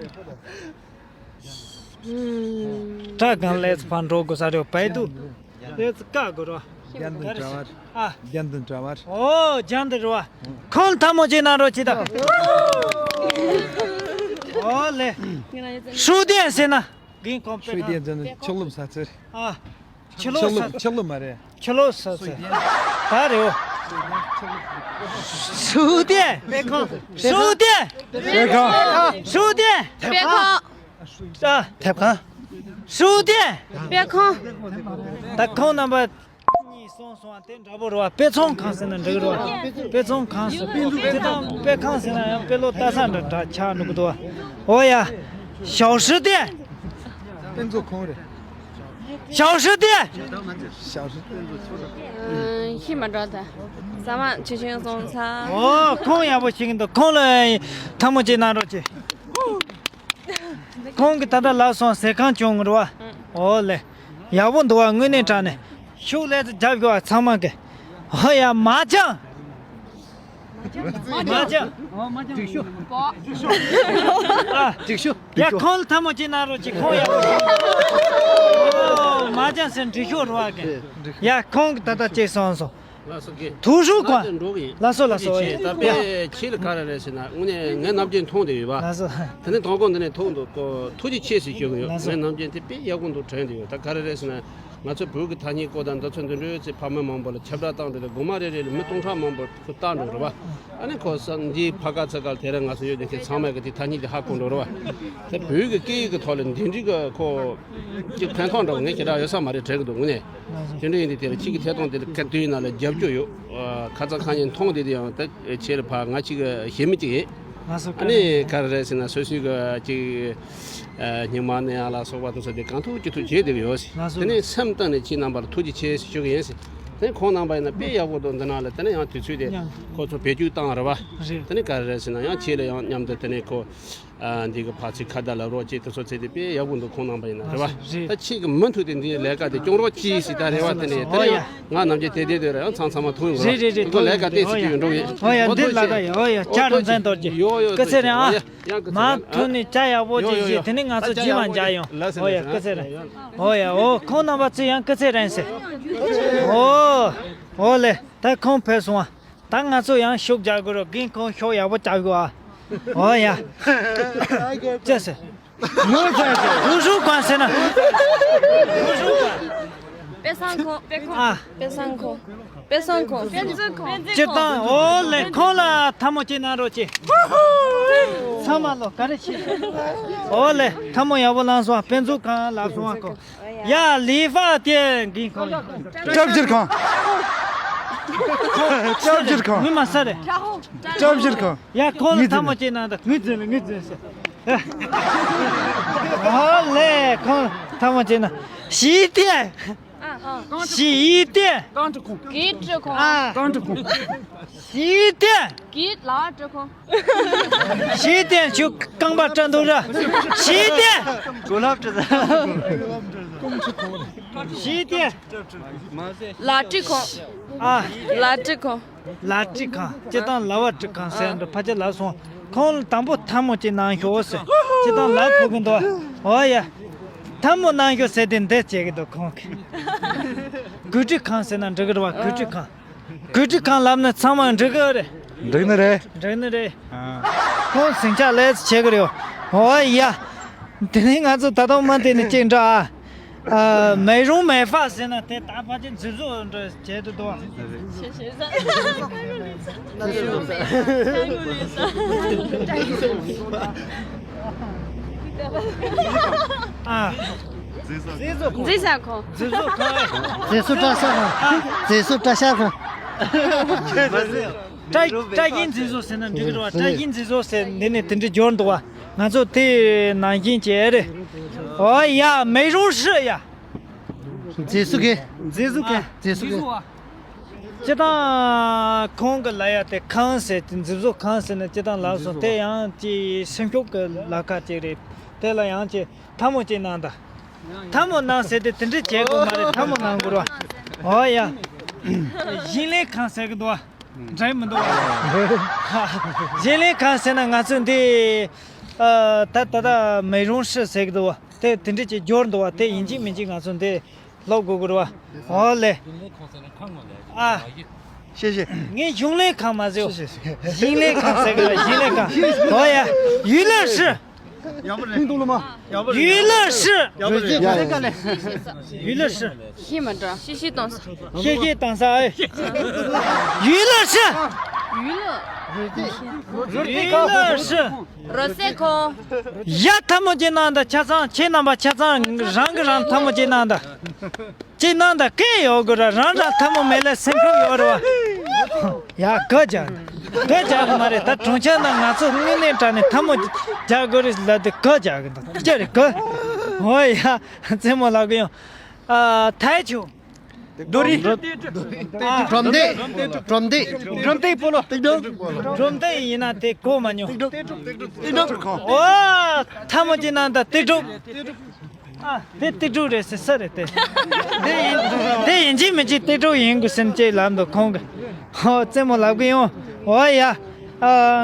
ཨུམ། ཁྲ་གང་ལས་ཕར་འགྲོ་དགོས་ས་རེད། བལ་དུ། ལས་བཀག་དགོས་རོ། རྒྱན་དང་འདྲ་བར། ཨ། རྒྱན་དང་འདྲ་བར། ཨོ་རྒྱན་དང་འདྲ་བ། ཁོང་ཐལ་མོ་གཅིག་གནང་རོགས་གྱིས་དང་། ཨོ་ལེ། ཧྲུའུ་ཏེན་ཟེར་ན། རྒན་ཁོང་དཔེ་ཧྲུའུ་ཏེན་ཟེར་ན་ཕྱི་ལོགས་ས་ཚིགས། ཨ། ཕྱི་ཕྱི་ལོགས་ས། ལོགས་ཕྱི་ལོགས་མ་རེད། ཕྱི་ལོགས་ས་ཚིགས། ད་རེད་འོ། ཧྲུའུ་ཏེན། དཔེ་ཁང་། ཧྲུའུ་ཏེན། དཔེ་ཁང་། ཧྲུའུ་ཏེན། དཔེ་ཁང་། ཨ། དེབ་ཁང་། ཧྲུའུ་ཏེན། དཔེ་ཁང་། ད་ཁོང་རྣམ་པ་གཉིས་གསུམ་སོང་བ་དེ་འདྲ་པོ་རེད་བ། དཔེ་ཚོང་ཁང་ཟེར་ན་འགྲིག་རེད་བ། དཔེ་ཚོང་ཁང་ཟེར། དེ་དང་དཔེ་ཁང་ཟེར་ན་ཡང་དཔེ་ལོ་ལྟ་ས་འདྲ་འདྲ་ཆགས་འགྲོ་གི་འདུག་བ། ཨོ་ཡ། ཞའོ་ཧྲི་ཏེ། དཔེ་མཛོད་ཁང་རེད། ཞའོ་ཧྲི་ཏེ། ཞའོ་ཧྲི་ཏེ། ཤི་མ་འགྲོ་ད། ཟ་མ་ཆུ་ཆེན་སོང་ཚ། ཨོ་ཁོང་ཡག་པོ་ཞིག་འདུག་ཁོང་ལ་ཐལ་མོ་གཅིག་གནང་རོགས་གྱིས། ཁོང་གིས་ད་ལྟ་ལབ་སོང་ཟས་ཁང་བྱུང་རེད་བ། ཨོ་ལེ། ཡག་པོ་འདུག་བ། དངོས་གནས་དྲང་གནས་ཤུགས་ལས་རྒྱབ་ཤོག་ཨ། ཚང་མ་གི། ཨོ་ཡ། མ་ཅང་། མ་ཅང་། ཨ། ཡ། ཁོང་ལ་ཐལ་མོ་གཅིག་གནང་རོགས་གྱིས། ཁོང་ཡག་པོ་བྱུང་། ཨོ། མ་ཅང་ཟེར་འགྲིག་ཤོག་རེད་བ་གི། ཡ། ཁོང་གི་ད་ལྟ་གཅིག་སོང་སོང་། ཐུགས་རྗེ་ཆེ། ལགས་སོ། ལགས་སོ། ད་དཔེ་ཁྱེད་ལ་ག་རེ་རེད་ཟེར་ན། དངོས་གནས་ངས་ནམ་རྒྱུན་མཐོང་བསྡད་ཡོད་པ། ལགས་སོ། དེ་ནས་དང་པོ་འདི་ནས་ཐུགས་འདུག་གོ། ཐུགས་རྗེ་ཆེ་ཟེར་ཞུ་གི་ཡོད། ལགས་སོ། ངས་ནམ་རྒྱུན་དེ་དཔེ་ཡག་པོ་འདུག་དྲན་བསྡད་ཡོད། ད་ག་རེ་རེད་ཟེར་ན། ང་ཚོ་བོད་ཀྱི་ཐ་སྙད་སྐོར་དང་འདི་ཚོ་འདི་འདྲའི་ཚེ་ཕ་མ་མང་པོ་ལ་ཁྱབ་བསྒྲགས་བཏང་འགྲོ་དུས། དགོང་མོ་རེ་རེ་ལ་མི་སྟོང་ཕྲག་མང་པོ་ཁོ་ལྟ་འགྲོ་རེད་པ། ཨ་ནི་ཁོ་ས་འདིའི་ཕ་ག་ཚ་ག་དེ་རིང་ང་ཚོ་ཡོད་དེ་ཁྱེད་ཚང་མས་གི་དེ་ཐ་སྙད་དེ་ཧ་གོ་འགྲོ་རེད་པ། དེ་བོད་ཀྱི་སྐད་ཡིག་གི་ཐོག་ལ་འདི་འདྲའི་གི་ཁོ་ཅིག་ཕན་ཐོགས་འདྲ་བོ་ངས་ཁྱེད་རང་ཡོད་ས་མ་རེད་དྲན་གི་འདུག་དངོས་གནས། དེ་འདྲ་ཡིན་དུས་དེ་ལ་ཁྱེད་ཀྱི་ཐད་གཏོང་དེ་ལ་ག་དུས་ཡིན་ན་ལ་རྒྱབ་སྐྱོར་ཡོད། ཨ། ཁ་སང་ཁ་ཉིན་མཐོང་བསྡད་དེ་ཡང་ད་ཁྱེད་ལ་ཕར་ང་གཅིག་གི་ཞེ་མི་གཅིག་ཡིན། ང་ཚོ་ཨ་ནི་ག་རེ་རེད་ཟེར་ན། སོ་སོའི་གི་ཅིག་ཨ། སྙིང་མ་ནས་ཡང་ལ་སོགས་པ་དེ་ཚོ་དེ་གང་ཐུབ་ཅི་ཐུབ་བྱས་བསྡད་ཀྱི་ཡོད་ཟེར། ང་ཚོ་དེ་ནས་སེམས་གཏིང་ནས་ཁྱེད་རྣམ་པ་ལ་ཐུགས་རྗེ་ཆེ་ཞུ་གི་ཡིན་ཟེར། དེ་ཁོང་རྣམ་པ་ཡིན་ན་དཔེ་ཡག་པོ་འདུག་འདི་ནང་ལ་དེ་ནས་ཡང་དུས་ཚོད་དེ་མཉམ་ཁོ་ཚོ་བེད་སྤྱོད་བཏང་རེད་པ། རེད། དེ་ནས་ག་རེ་རེད་ཟེར་ན། ཡང་ཁྱེད་ལ་ཡང་མཉམ་དུ་དེ་ནས་ཁོ། ཨ། འདི་གི་ཕར་ཚུར་ཁ་བརྡ་ལབ་རོགས་གྱིས། དེ་ཚོ་ཚེ་དེ་དཔེ་ཡག་པོ་འདུག་ཁོང་རྣམ་པ་ཡིན་ན་རེད་པ། རེད། ད་ཁྱེད་ཀྱིས་མུ་མཐུད་དེ་འདི་ལས་ཀ་དེ་སྐྱོང་རོགས་གྱིས་ཟེར། ད་རེད་པ། དེ་ནས་དེ་ཨོ་ཡ། རིང་ང་ནམ་རྒྱུན་དེ་དེ་དེ་རེད། ཡང་ཚང་ཚང་མ་ཐུག་ཡོང་རེད། རེད། རེད། རེད། ཁོ་ལས་ཀ་ཏོག་ཙམ་ཅིག་ཡོད་འགྲོ་གི། ཨོ་ཡ། འདི་ལ་ད་ཡ། ཨོ་ཡ། བསྐྱར་དུ་མཚན་རྟགས་ཀྱི། ཡོ་ཡོ། སྐུ་ཚེ་རིང་ཨ། ཡ། ཡ། སྐུ་ཚེ་རིང་། མུ་མཐུད་ནས་བྱ་ཡག་པོ་ཅིག་བྱས། དེ་ནས་ང་ཚོ་རྗེས་མ་མཇལ་ཡོང་། ཨོ་ཡ། སྐུ་ཚེ་རིང་། ཨོ་ཡ། ཨོ། ཁོང་རྣམ་པ་ཚོས་ཡང་སྐུ་ཚེ་རིང་ཟེར། ཨོ། ཨོ་ལེ། ད་ཁོང་ཕེབས་སོང་ཨ། ད་ང་ཚོ་ཡང་ཤུགས་རྒྱག་དགོས་རེད། རྒན་ཁོང་ཤུགས་ཡག་པོ་རྒྱག་དགོས་ཨ། ཨོ་ཡ། ཅི་ཟེར། ཧུ་ཧྲུ་ཁང་ཟེར་ན། ཧུ་ཧྲུ་ཁང་། དཔེ་བཟང་ཁོ། དཔེ་ཁོ། ཨ། དཔེ་བཟང་ཁོ། དཔེ་བཟང་ཁོ། དཔེ་མཛོད་ཁོ། སྤྱིར་བཏང་ཨོ་ལེ། ཁོང་ལ་ཐལ་མོ་གཅིག་གནང་རོགས་གྱིས། ཚང་མ་ལོ་ག་རེ་བྱེད། ཨོ་ལེ། ཐལ་མོ་ཡག་པོ་བླངས་སོང་། དཔེ་མཛོད་ཁང་ལབ་སོང་ཨ་ཁོ། ཡ། ལི་ཧྥ་ཏེ་གིན་ཁོ། སྐྱབས་བཅོལ་ཁང་། སྐྱབས་བཅོལ་ཁང་། ངུ་མ་ས་རེད། སྐྱབས་བཅོལ་ཁང་། ཡ། ཁོང་ལ་ཐལ་མོ་གཅིག་གནང་དང་། ངུ་འཛིན་ལ། ངུ་འཛིན་ཟེར། ཨ་ལེ། ཁོང་ལ་ཐལ་མོ་གཅིག་གནང་། ཞི་ཏེ། ཞི་ཏེ། གང་ཀྲི་ཁོང་། གི་ཀྲི་ཁོང་། ཨ། གང་ཀྲི་ཁོང་། ཞི་ཏེ། གི་ལ་ཀྲི་ཁོང་། ཞི་ཏེ། ཁྱོད་རྐང་པ་བཀྲ་འདུག་ར། ཞི་ཏེ། གོ་ལབ་ཀྲི། ཞི་ཏེ། ལ་ཀྲི་ཁོང་། ཨ། ལ་ཀྲི་ཁོང་། ལ་ཀྲི་ཁང་། སྤྱིར་བཏང་ལ་བ་ཀྲི་ཁང་ཟེར་འདུག་ཕལ་ཆེར་ལབ་སོང་། ཁོང་ལ་དང་པོ་ཐལ་མོ་གཅིག་གནང་ཤོག་ཟེར། སྤྱིར་བཏང་ལབ་ཕོད་ཀྱི་འདུག་ཨོ་ཡ། ཐལ་མོ་གནང་ཤོག་ཟེར་དེ་འདི་བྱེད་ཀྱི་འདུག་ཁོང་གིས། གུས་ཀྲི་ཁང་ཟེར་ན་འགྲིག་གི་རེད་བ། གུས་ཀྲི་ཁང་། གུས་ཀྲི་ཁང་ལབ་ན་ཚང་མ་འགྲིག་གི་རེད། འགྲིག་ནི་རེད། འགྲིག་ནི་རེད། ཨ། ཁོང་ཟིང་ཆ་ལས་བྱེད་ཀྱི་རེད། ཨོ་ཡ། དེ་ནས་ང་ཚོ་ད་དུང་མ་དེ་ནས་གཅིག་འདྲ་ཨ། ཨ།美容美发ཟེར་ན་དེ་ད་ཕལ་ཆེར་མཛེས་བཟོ་འདྲ་བྱེད་དུ་འདུག་ཨ། མཛེས་བཟོ་ཁང་། མཛེས་བཟོ་ཁང་། མཛེས་བཟོ་བཀྲ་ཤིས་ཁང་། མཛེས་བཟོ་བཀྲ་ཤིས་ཁང་། བཀྲ་བཀྲ་ཤིས་མཛེས་བཟོ་ཟེར་ན་འགྲིག་གི་རེད་བ། བཀྲ་ཤིས་མཛེས་བཟོ་ཟེར་འདི་ནས་དེ་འདྲ་འབྱོར་འདུག་བ། ང་ཚོ་དེ་ནང་བཞིན་བྱས་རེད། ཨོ་ཡ། 美容室ཡ། མཛེས་བཟོ་གི། མཛེས་བཟོ་གི། མཛེས་བཟོ་གི། སྤྱིར་བཏང་ཁོང་གི་ལ་ཡ་དེ་ཁང་ཟེར་དེ། མཛེས་བཟོ་ཁང་ཟེར་ན་སྤྱིར་བཏང་ལབ་སོང་། དེ་ཡང་ཅིག་སེམས་ཤུགས་ཀྱི་ལ་ཁ་ཅིག་རེད། དེ་ལ་ཡང་ཅིག་ཐལ་མོ་ཅིག་གནང་དང་། ཐལ་མོ་གནང་ཟེར་དེ་དེ་འདྲ་བྱེད་དགོས་མ་རེད། ཐལ་མོ་གནང་དགོས་རེད་བ། ཨོ་ཡ། ཞིང་ལས་ཁང་ཟེར་གི་འདུག་བ། འགྲིག་མི་འདུག་བ། ཞིང་ལས་ཁང་ཟེར་ན་ང་ཚོ་འདི་ཨ། ད་ད་ད་美容室ཟེར་གི་འདུག་བ། དེ་དེ་འདྲ་ཅིག་འབྱོར་འདུག་བ། དེ་ཡིན་གཅིག་མིན་གཅིག་ང་ཚོ་འདི་ལོག་དགོས་དགོས་རེད་བ། ཨོ་ལེ། ཨ། ཤེས་ཤེས། ངས་གཞུང་ལས་ཁང་མ་ཟེར། ཤེས་ཤེས། ཞིང་ལས་ཁང་ཟེར་གི་ར། ཞིང་ལས་ཁང་། ཨོ་ཡ། 娱乐室。 ཡག་པོ་རེད། ཐུང་ཐུང་ལོ་མ། ཡག་པོ་རེད། 娱乐室། ཡག་པོ་རེད། ཡག་པོ་རེད། 娱乐室། ཤེས་མ་འདྲ། ཤེས་ཤེས་གཏོང་ས། ཤེས་ཤེས་གཏོང་ས་ཨེ། 娱乐室། 娱乐室། རོལ་རྩེད་ཁང་། ཡ། ཐལ་མོ་ཅིག་གནང་དང་། ཆ་ཚང་ཁྱེད་རྣམ་པ་ཆ་ཚང་རང་གི་རང་ཐལ་མོ་ཅིག་གནང་དང་། ཅིག་གནང་དང་། སྐད་ཡོད་དགོས་ར། རང་རང་ཐལ་མོ་མེད་ལ་སེམས་ཁུར་ཡོད་རེད་བ། ཡ། ག་རྒྱག་ག་རྒྱག་གི་མ་རེད། ད་གྲོང་ཁྱེར་ནང་ང་ཚོ་དངོས་གནས་དྲང་གནས་ཐལ་མོ་རྒྱག་དགོས་རེད་ལབ་དུས་ག་རྒྱག་གི་འདུག་ཅི་རེད་ག་ཨོ་ཡ། རྩེད་མོ་ལབ་གི་ཡོང་། ཨ། ཐལ་ཆུ། རྡོ་རིང་། གྲོམ་སྟེགས། གྲོམ་སྟེགས། གྲོམ་སྟེགས་སྤོ་ལོ། གྲོམ་སྟེགས་ཡིན་ན་དེ་གོ་མ་མྱོང་། ཨོ། ཐལ་མོ་ཅིག་གནང་དང་། སྟེགས་གྲུབ། ཨ། དེ་ཏི་ཀྲུག་རེད་ཟེར་ས་རེད་དེ། དེ་ཡིན་དེ་ཡིན་གཅིག་མིན་གཅིག་ཏི་ཀྲུག་ཡིན་དགོས་སེམས་ཅིག་ལབ་འདུག་ཁོང་གིས། ཨོ་རྩེད་མོ་ལབ་གི་ཡོང་། ཨོ་ཡ། ཨ།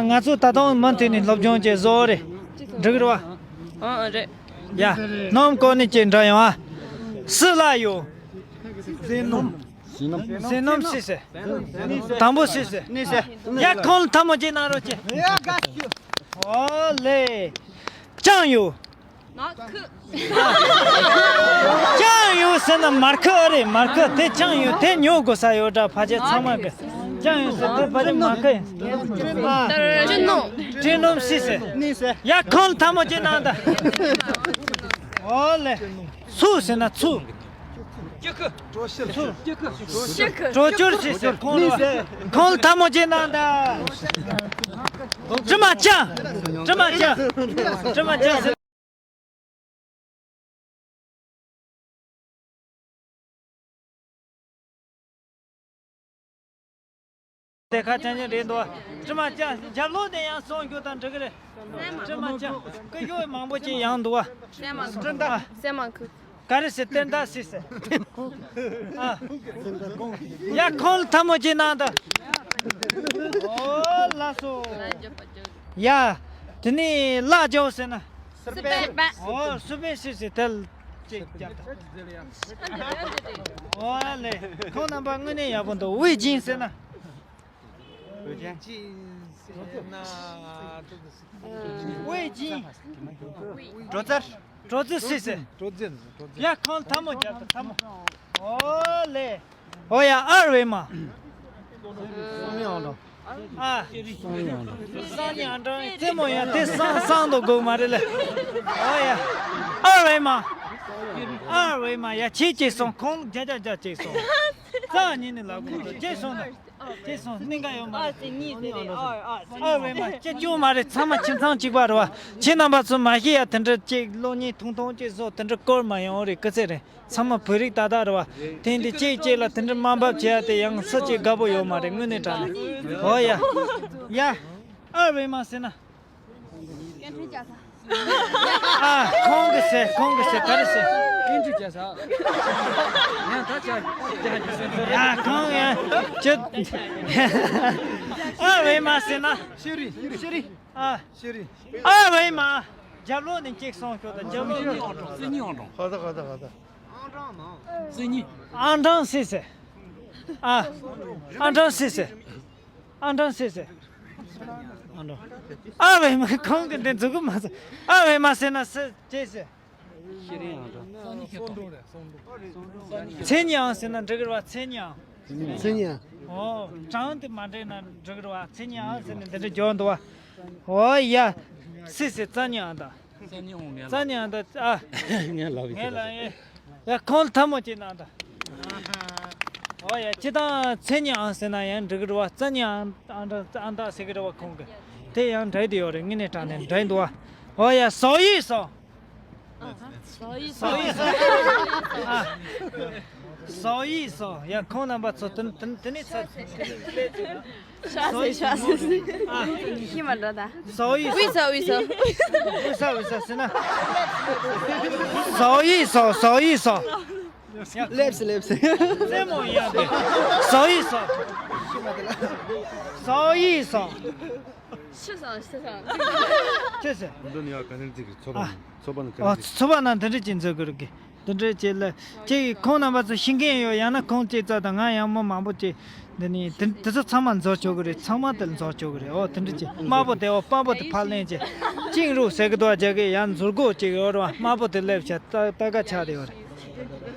ང་ཚོ་ད་དུང་མུ་མཐུད་ནས་སློབ་སྦྱོང་བྱེད་བཟོ་རེད། འགྲིག་རེད་བ། ཨ་རེད། ཡ། སྣུམ་བསྐོལ་ནས་ཅིག་འགྲོ་ཡོང་ཨ། སུ་ལ་ཡོད། བསོད་ནམས། བསོད་ནམས་སུ་ཟེར། དང་པོ་སུ་ཟེར། ཡ། ཁོང་ལ་ཐལ་མོ་སྦྱར་གནང་རོགས་བྱེད། ཨོ་ལེ། ཅང་ཡོད། ནག་ཁུ། ཅང་ཡོད་ཟེར་ན་མར་ཁུ་ཨ་རེད། མར་ཁུ་དེ་ཅང་ཡོད་དེ་ཉོ་དགོས་ས་ཡོད་འདྲ། ཕལ་ཆེར་ཚང་མ་གི་ཅང་ཡོད་ཟེར་དེ་ཕལ་ཆེར་མར་ཁུ་ཡིན། སྤྲིན་ནོར། སྤྲིན་ནོར་སུ་ཟེར། ཡ། ཁོང་ལ་ཐལ་མོ་སྦྱར་གནང་དང་། ཨོ་ལེ། ཚུ་ཟེར་ན་ཚུ། ཚུ། གྲོ་ཆུར་སུ་ཟེར། ཁོང་ལ། ཁོང་ལ་ཐལ་མོ་སྦྱར་གནང་དང་། དྲི་མ་ཅན། དྲི་མ་ཅན། དྲི་མ་ཅན་ཟེར། དེ་ཁ་ཅན་ཅན་རེད་འདུག་དྲི་མ་ཅན། རྒྱབ་ལོགས་ནས་ཡང་སོང་རྒྱུ་དང་འགྲིག་གི་རེད། དྲི་མ་ཅན། སྐུ་ཞབས་མང་པོ་ཅིག་ཡོང་འདུག་བ། སེམས་མ་ཁུ། ག་རེ་ཟེར། ཏེན་ཏ་སི་ཟེར། ཨ། ཡ། ཁོང་ལ་ཐལ་མོ་སྦྱར་གནང་དང་། ཨོ་ལགས་སོ། ཡ། དེ་ནས་ལ་རྒྱོབ་ཟེར་ན། སི་པན། ཨོ་སི་པན་སུ་ཟེར། དེ་ལ་ཅིག་རྒྱབ་དང་། ཨོ་ལེ། ཁོང་རྣམ་པ་དངོས་གནས་ཡག་པོ་འདུག་ཝེ་ཅིན་ཟེར་ན། ཅིན་ཟེར་ན། ཝེ་ཅིན། བྲོ་ཙེར། བྲོ་ཙེར་སུ་ཟེར། བྲོ་ཙེར། ཡ། ཁོང་ལ་ཐལ་མོ་སྦྱར་དང་། ཐལ་མོ། ཨོ་ལེ། ཨོ་ཡ། ཨར་ཝེ་མ། སང་ཉིན་ཨང་གྲངས། ཨ། སང་ཉིན་ཨང་གྲངས། རྩེད་མོ་ཡ་དེ་སང་སང་དུ་དགོས་མ་རེད་ལེ། ཨོ་ཡ། ཨར་ཝེ་མ། ཨར་ཝེ་མ། ཡ། ཁྱེད་ཅིག་སོང་། ཁོང་བརྒྱ་ཆ་བརྒྱ་ཅིག་སོང་། སང་ཉིན་ནས་ལབ་དགོས། ཅིག་སོང་ན། ཅིག་སོང་། གནད་འགག་ཡོད་མ་རེད། ཨ་ཙི་གཉིས་ཟེར་རེད། ཨ་ཨ་ཙི། ཨར་ཝེ་མ། ཅིག་སྐྱོན་མ་རེད། ཚང་མ་ཁྱིམ་ཚང་གཅིག་པ་རེད་བ། ཁྱེད་རྣམ་པ་ཚོ་མ་ཤེས་ཡ་དེ་འདྲ་ཅིག་གློག་བརྙན་ཐུང་ཐུང་ཅིག་བཟོ། དེ་འདྲ་སྐོར་མ་ཡོང་རེད། སྐུ་ཚེ་རིང་། ཚང་མ་བོད་རིགས་ཏག་ཏག་རེད་བ། དེ་འདི་གཅིག་གཅིག་ལ་དེ་འདྲ་དམའ་འབེབས་བྱེད་ཡ་དེ་ཡང་སུ་གཅིག་དགའ་པོ་ཡོད་མ་རེད། དངོས་གནས་དྲང་གནས། ཨོ་ཡ། ཡ། ཨར་ཝེ་མ་ཟེར་ན། ཨ། ཁོང་གིས་ཟེར། ཁོང་གིས་ཟེར། ག་རེ་ཟེར། ཡ། ཁོང་ཡ། ཅི། ཨར་ཝེ་མ་ཟེར་ན། ཤེ་རི། ཤེ་རི། ཨ། ཤེ་རི། ཨར་ཝེ་མ། རྒྱབ་ལོགས་ནས་གཅིག་སོང་ཤོག་དང་། རྒྱབ་ལོགས་ནས། ཨང་གྲངས་ཟེར་ཟེར། ཨ། ཨང་གྲངས་ཟེར་ཟེར། ཨང་གྲངས་ཟེར་ཟེར། ཨང་གྲངས། ཨར་ཝེ་མ། ཁོང་གིས་འདི་འཛུགས་གི་མ་ཚོ། ཨར་ཝེ་མ་ཟེར་ན་སུ་ཅི་ཟེར། ཤེ་རི་ཨང་གྲངས། མཚན་ཉིད་ཨང་ཟེར་ན་འགྲིག་གི་རེད་བ། མཚན་ཉིད་ཨང་། མཚན་ཉིད་ཨང་། ཨོ། གྲངས་དེ་མ་འགྲིག་ན་འགྲིག་གི་རེད་བ། མཚན་ཉིད་ཨང་ཟེར་ནས་འདི་འདྲ་བརྗོད་འདུག་བ། ཨོ་ཡ། སུ་ཟེར། རྩ་ཉིད་ཨང་དང་། རྩ་ཉིད་ཨང་དང་། ཨ། ངས་ལབ་ཡིན། ངས་ལབ་ཡིན། ཡ། ཁོང་ལ་ཐལ་མོ་སྦྱར་གནང་དང་། ཨོ་ཡ། སྤྱིར་བཏང་མཚན་ཉིད་ཨང་ཟེར་ན་ཡང་འགྲིག་གི་རེད་བ། རྩ་ཉིད་ཨང་། ཨང་དང་ཟེར་གི་རེད་བ། ཁོང་གིས་དེ་ཡང་འགྲིག་བསྡད་ཡོད་རེད། དངོས་གནས་དྲང་གནས་འགྲིག་འདུག་བ། ཨོ་ཡ། ཟོག་ཡིག་ཟོག་ཟོག་ཡིག་ཟོག་ཨ། ཟོག་ཡིག་ཟོག་ཡ། ཁོང་རྣམ་པ་ཚོ་དེ་དེ་དེ་ནས་ཚར། ཤ་ཟེར། ཤ་ཟེར། ཨ། ཤི་མ་འགྲོ་ད། ཟོག་ཡིག་ཟོག་དབུས་ས། དབུས་ས། དབུས་ས། དབུས་ས་ཟེར་ན། ཟོག་ཡིག་ཟོག་ཟོག་ཡིག་ཟོག་ལེབ་སི། ལེབ་སི། རྩེད་མོ་ཡིན་ཡ་དེ། ཟོག་ཡིག་ཟོག་ཟོག་ཡིག་ཟོག་ཤི་སོང་། ཤི་སོང་། ཅི་ཟེར། འདི་ནི་ཡ་ག་ནས་འཛིག་གི། ཚོ་པ། ཨ། ཚོ་པ་ནང་ག་ཨོ། ནས་འཛིག་ཚོ་པ་ནང་འདི་འདྲ་ཅིག་འཛུགས་དགོས་རེད་གི། འདི་འདྲ་ཅིག་ལ་ཅིག་ཁོང་རྣམ་པ་ཚོ་ཤེས་མཁན་ཡོད། ཡང་ན་ཁོང་ཅིག་ཙག་དང་། ང་ཡང་མི་མང་པོ་ཅིག་འདི་ནི་དེ་དེ་ཚོ་ཚང་མ་འཛུགས་ཆོག་གི་རེད། ཚང་མ་དེ་འཛུགས་ཆོག་གི་རེད། ཨོ། དེ་འདྲ་ཅིག་དམར་པོ་དེ། ཨོ། དཔའ་པོ་དེ་ཕར་ལེན་བྱས། ཅིང་རུ་ཟེར་གི་འདུག་བ། རྒྱ་སྐད་ཡང་འཛུལ་སྒོ་ཅིག་ཡོད་རེད་བ། དམར་པོ་དེ་སླེབས་བྱས་ད་ད་ག་ཆགས་བསྡད་ཡོད་རེད།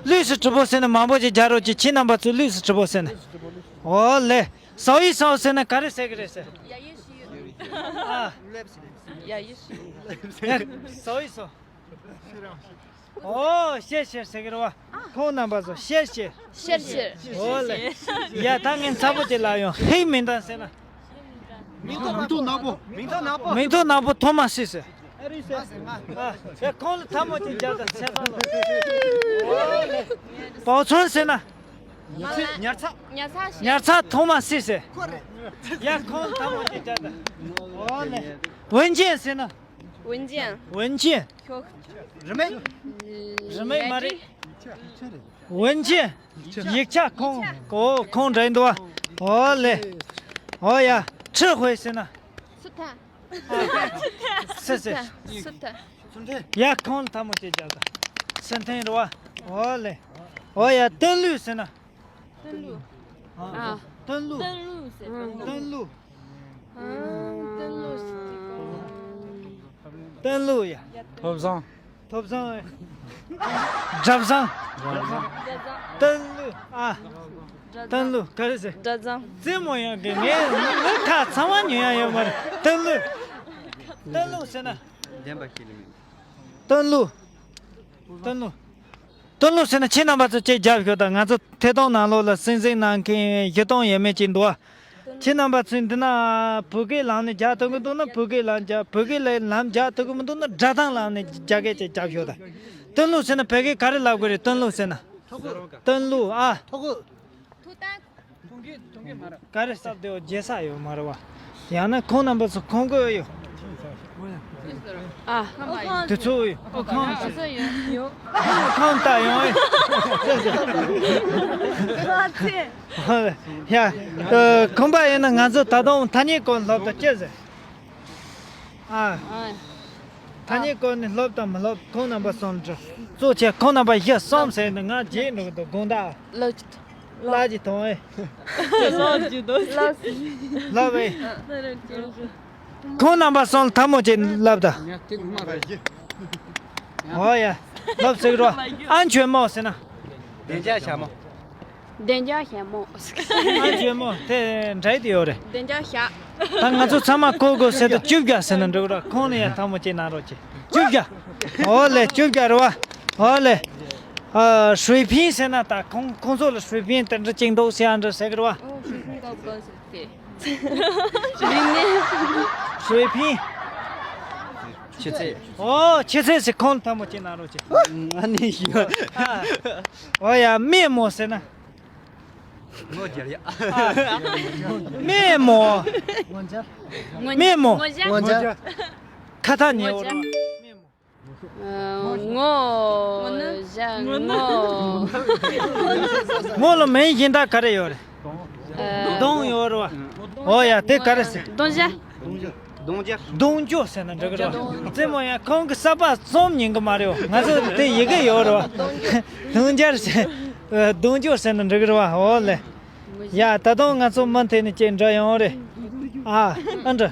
ལུས་སུ་གྲུབ་པོ་ཟེར་ན་མང་པོ་ཅིག་རྒྱག་རོགས་གྱིས། ཁྱེད་རྣམ་པ་ཚོས་ལུས་སུ་གྲུབ་པོ་ཟེར་ན། ཨོ་ལེ། ཟོག་ཡིག་ཟོག་ཟེར་ན་ག་རེ་ཟེར་གི་རེད་ཟེར། ཡ་ཡི་ཤི། ཨ། ཡ་ཡི་ཤི། ཟོག་ཡིག་ཟོག་ཨོ། ཤེར་ཤེར་ཟེར་གི་རེད་བ། ཁོང་རྣམ་པ་ཚོ་ཤེར་ཤེར། ཤེར་ཤེར། ཨོ་ལེ། ཡ། ད་ངས་མཚར་པོ་ཅིག་ལབ་ཡོང་། ཧིག་མིང་ཐང་ཟེར་ན། མིང་ཐོ་ནག་པོ། མིང་ཐོ་ནག་པོ། མིང་ཐོ་ནག་པོ་ཐོ་མ་སི་ཟེར། ཨ་རི་ཟེར། ཨ། ཡ། ཁོང་ལ་ཐལ་མོ་ཅིག་སྦྱར་དང་། ཆད་པ་ལོ། ཨོ་ལེ། པའོ་ཚོན་ཟེར་ན། ཉར་ཚགས། ཉར་ཚགས་ཐོ་མ་སི་ཟེར། ཡ། ཁོང་ལ་ཐལ་མོ་ཅིག་སྦྱར་དང་། ཨོ་ལེ། ཝུན་ཅན་ཟེར་ན། 文件。文件。 རི་མེད། རི་མེད་མ་རེད། 文件། ཡིག་ཆ། ཁོང་གོ་ཁོང་འདྲ་འདུག་བ། ཨོ་ལེ། ཨོ་ཡ། 指挥ཟེར་ན། 斯坦། 斯斯斯坦。 ཡ། ཁོང་ལ་ཐལ་མོ་སྐྱེལ་རྒྱག་དང་། 斯坦་རེད་བ། ཨོ་ལེ། ཨོ་ཡ། 登陆ཟེར་ན། 登陆。 ཨ། 登陆། 登陆ཟེར། 登陆། 登陆ཟེར། 登陆ཡ། 头上。 ཐོབ་བཟང་། གྲབས་བཟང་། 登陆ཨ། 登陆། ག་རེ་ཟེར། གྲབས་བཟང་། རྩེད་མོ་ཡང་གི་ངས་ངའི་ཁ་ཚང་མ་ཉོ་ཡ་ཡོད་མ་རེད། 登陆། 登陆ཟེར་ན། 登陆། 登陆། 登陆ཟེར་ན་ཁྱེད་རྣམ་པ་ཚོ་ཅིག་རྒྱབ་ཤོག་དང་། ང་ཚོ་ཐད་གཏོང་ནང་ལོགས་ལ་སེམས་སེམས་གནང་མཁན་བཞི་སྟོང་ཡས་མས་ཅིག་འདུག་ཨ། ཁྱེད་རྣམ་པ་ཚོས་འདི་ན་བོད་སྐད་ལམ་ནས་རྒྱག་ཐུབ་ཀྱི་འདུག་ན། བོད་སྐད་ལམ་རྒྱག་བོད་སྐད་ལ་ལམ་རྒྱག་ཐུབ་ཀྱི་མི་འདུག་ན། སྒྲ་གདངས་ལམ་ནས་རྒྱག་མཁན་ཅིག་རྒྱབ་ཤོག་དང་། 登陆ཟེར་ན་བོད་སྐད་ག་རེ་ལབ་དགོས་རེད། 登陆ཟེར་ན། 登陆ཨ། ག་རེ་ཟེར་དེའོ། རྒྱལ་ས་ཡོད་མ་རེད་བ། ཡང་ན་ཁོང་རྣམ་པ་ཚོ་ཁོང་གི་ཡོད། ཨ། དེ་ཚོ་ཡོད། ཨོ་ཁོང་། ཨོ་ཁོང་ལྟ་ཡོང་ཨེ། ཡ། ཁོང་པ་ཡིན་ན་ང་ཚོ་ད་དུང་ཐ་སྙད་སྐོར་སློབ་གྲྭ་སྐྱེལ་ཟེར། ཨ། ཐ་སྙད་སྐོར་ནས་སློབ་དང་མི་སློབ། ཁོང་རྣམ་པ་གསུམ་འདྲི། གཙོ་ཆེ་ཁོང་རྣམ་པ་བཞི་གསུམ་ཟེར་ནས་ང་རྗེས་འགྲོ་གི་འདུག་དགོངས་དག་ལགས་ཀྱི་ཐོང་ཨེ། ལགས་ཀྱི་འདུག་ལགས་ཨེ། ཁོང་རྣམ་པ་གསུམ་ཐལ་མོ་ཅིག་ལབ་དང་། ཨོ་ཡ། ལབ་ཟེར་རོ། 安全帽ཟེར་ན། བདེ་འཇགས་ཞྭ་མོ། བདེ་འཇགས་ཞྭ་མོ། 安全帽དེ་འདྲ་དེ་ཡོད་རེད། བདེ་འཇགས་ཞྭ། ད་ང་ཚོ་ཚང་མ་གོ་དགོས་ཟེར་དུས་བཅོ་བརྒྱད་ཟེར་ན་འགྲིག་ར། ཁོང་ནས་ཡང་ཐལ་མོ་ཅིག་གནང་རོགས་གྱིས། བཅོ་བརྒྱད། ཨོ་ལེ། བཅོ་བརྒྱད་རེད་བ། ཨོ་ལེ། ཨ། 水瓶ཟེར་ན་ད་ཁོང་ཁོང་ཚོ་ལ་水瓶དེ་འདྲ་ཅིག་འདུག་ཟེར་ཡང་འདྲ་ཟེར་གི་རེད་བ། ཨོ། 水瓶་ག་ག་ཟེར་ཏེ། 水瓶། ཆུ་ཚོད། ཨོ། ཆུ་ཚོད་ཟེར། ཁོང་ལ་ཐལ་མོ་ཅིག་གནང་རོགས་གྱིས། ཨ་ནི་ཞུ། ཨ། ཨོ་ཡ། 面膜ཟེར་ན། ངོ་སྦྱར་ཡ། 面膜། 面膜། ངོ་སྦྱར། ངོ་སྦྱར། ཁ་ཐག་ཉེ་བོ་རེད། ངོ་སྦྱར། ངོ་། ངོ་ལ་མིང་གཞན་དག་ག་རེ་ཡོད་རེད། ཨ། གདོང་ཡོད་རེད་བ། ཨོ་ཡ། དེ་ག་རེ་ཟེར། གདོང་ཞྭ། གདོང་རྒྱུ། གདོང་རྒྱུ་ཟེར་ན་འགྲིག་གི་རེད་བ། རྩེད་མོ་ཡང་ཁོང་གི་གསར་པ་རྩོམ་ཉན་གི་མ་རེད་བ། ང་ཚོ་དེ་ཡི་གེ་ཡོད་རེད་བ། གདོང་རྒྱུ་ཟེར། གདོང་རྒྱུ་ཟེར་ན་འགྲིག་གི་རེད་བ། ཨོ་ལེ། ཡ། ད་དུང་ང་ཚོ་མུ་མཐུད་ནས་ཅིག་འདྲི་ཡོང་རེད། ཨ། ཨ་འདྲ།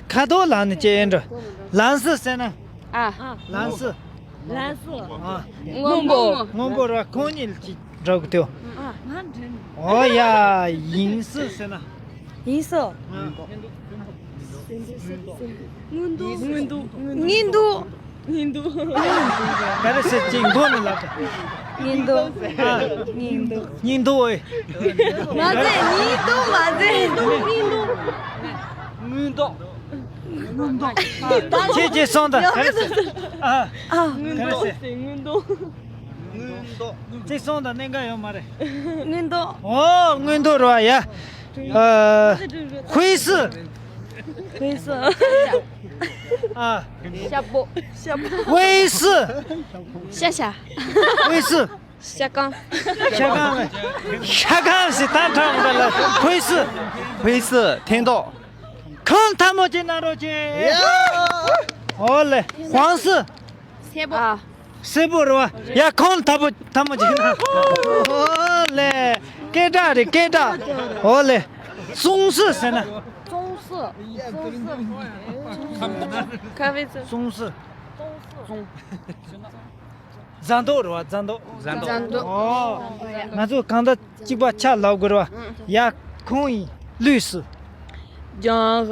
ཁ་དོག་ལབ་ནས་ཅིག་ཨེ་འདྲ། ལམ་སྲོལ་ཟེར་ན། ཨ། ལམ་སྲོལ། ལམ་སྲོལ། ཨ། སྔོན་པོ། སྔོན་པོ་ར། ཁོང་གཉིས་ལ་ཅིག་འདྲི་གི་དེའོ། ཨ། ང་འདྲི། ཨོ་ཡ། 饮食ཟེར་ན། 饮食། ཨ། སྔོན་འདུག་སྔོན་འདུག་སྔོན་འདུག་སྔོན་འདུག་ག་རེ་ཟེར་ཅིག་མགོ་ནས་ལབ་དང་། 饮食། ཨ། 饮食། 饮食ཨེ། མ་ཟད། 饮食མ་ཟད། 饮食། སྔོན་འདུག་སྔོན་འདུག་ཁྱེད་ཀྱིས་གསུངས་དང་། ག་རེ་ཟེར། ཨ། ཨ། ག་རེ་ཟེར། སྔོན་འདུག་སྔོན་འདུག་ཅིག་གསུངས་དང་། གནད་འགག་ཡོད་མ་རེད། སྔོན་འདུག་ཨོ། སྔོན་འདུག་རེད་བ། ཡ། ཨ། 灰色། 灰色། ཨ། ཤ་པོ། ཤ་པོ། 灰色། ཤ་ཤ། 灰色། ཤ་སྐམ། ཤ་སྐམ། ཤ་སྐམ་ཟེར། ད་ཐང་ག་ལ། 灰色། 灰色། 天道། ཁོང་ཐལ་མོ་ཅིག་གནང་རོགས་གྱིས། ཨོ་ལེ། 黄色། སེར་པོ། ཨ། སེར་པོ་རེད་བ། ཡ། ཁོང་ཐལ་པོ་ཐལ་མོ་ཅིག་གནང་། ཨོ་ལེ། སྐད་གྲགས་རེད། སྐད་གྲགས། ཨོ་ལེ། 棕色ཟེར་ན། 棕色། 棕色། 咖啡色། 棕色། 棕色། ཟངས་མདོག་རེད་བ། ཟངས་མདོག་ཟངས་མདོག་ཟངས་མདོག་ཨོ། ང་ཚོ་གང་ལྟར་གཅིག་པ་ཆ་ལབ་དགོས་རེད་བ། ཡ། ཁོང་ཡིན། 绿色། ལྗང་།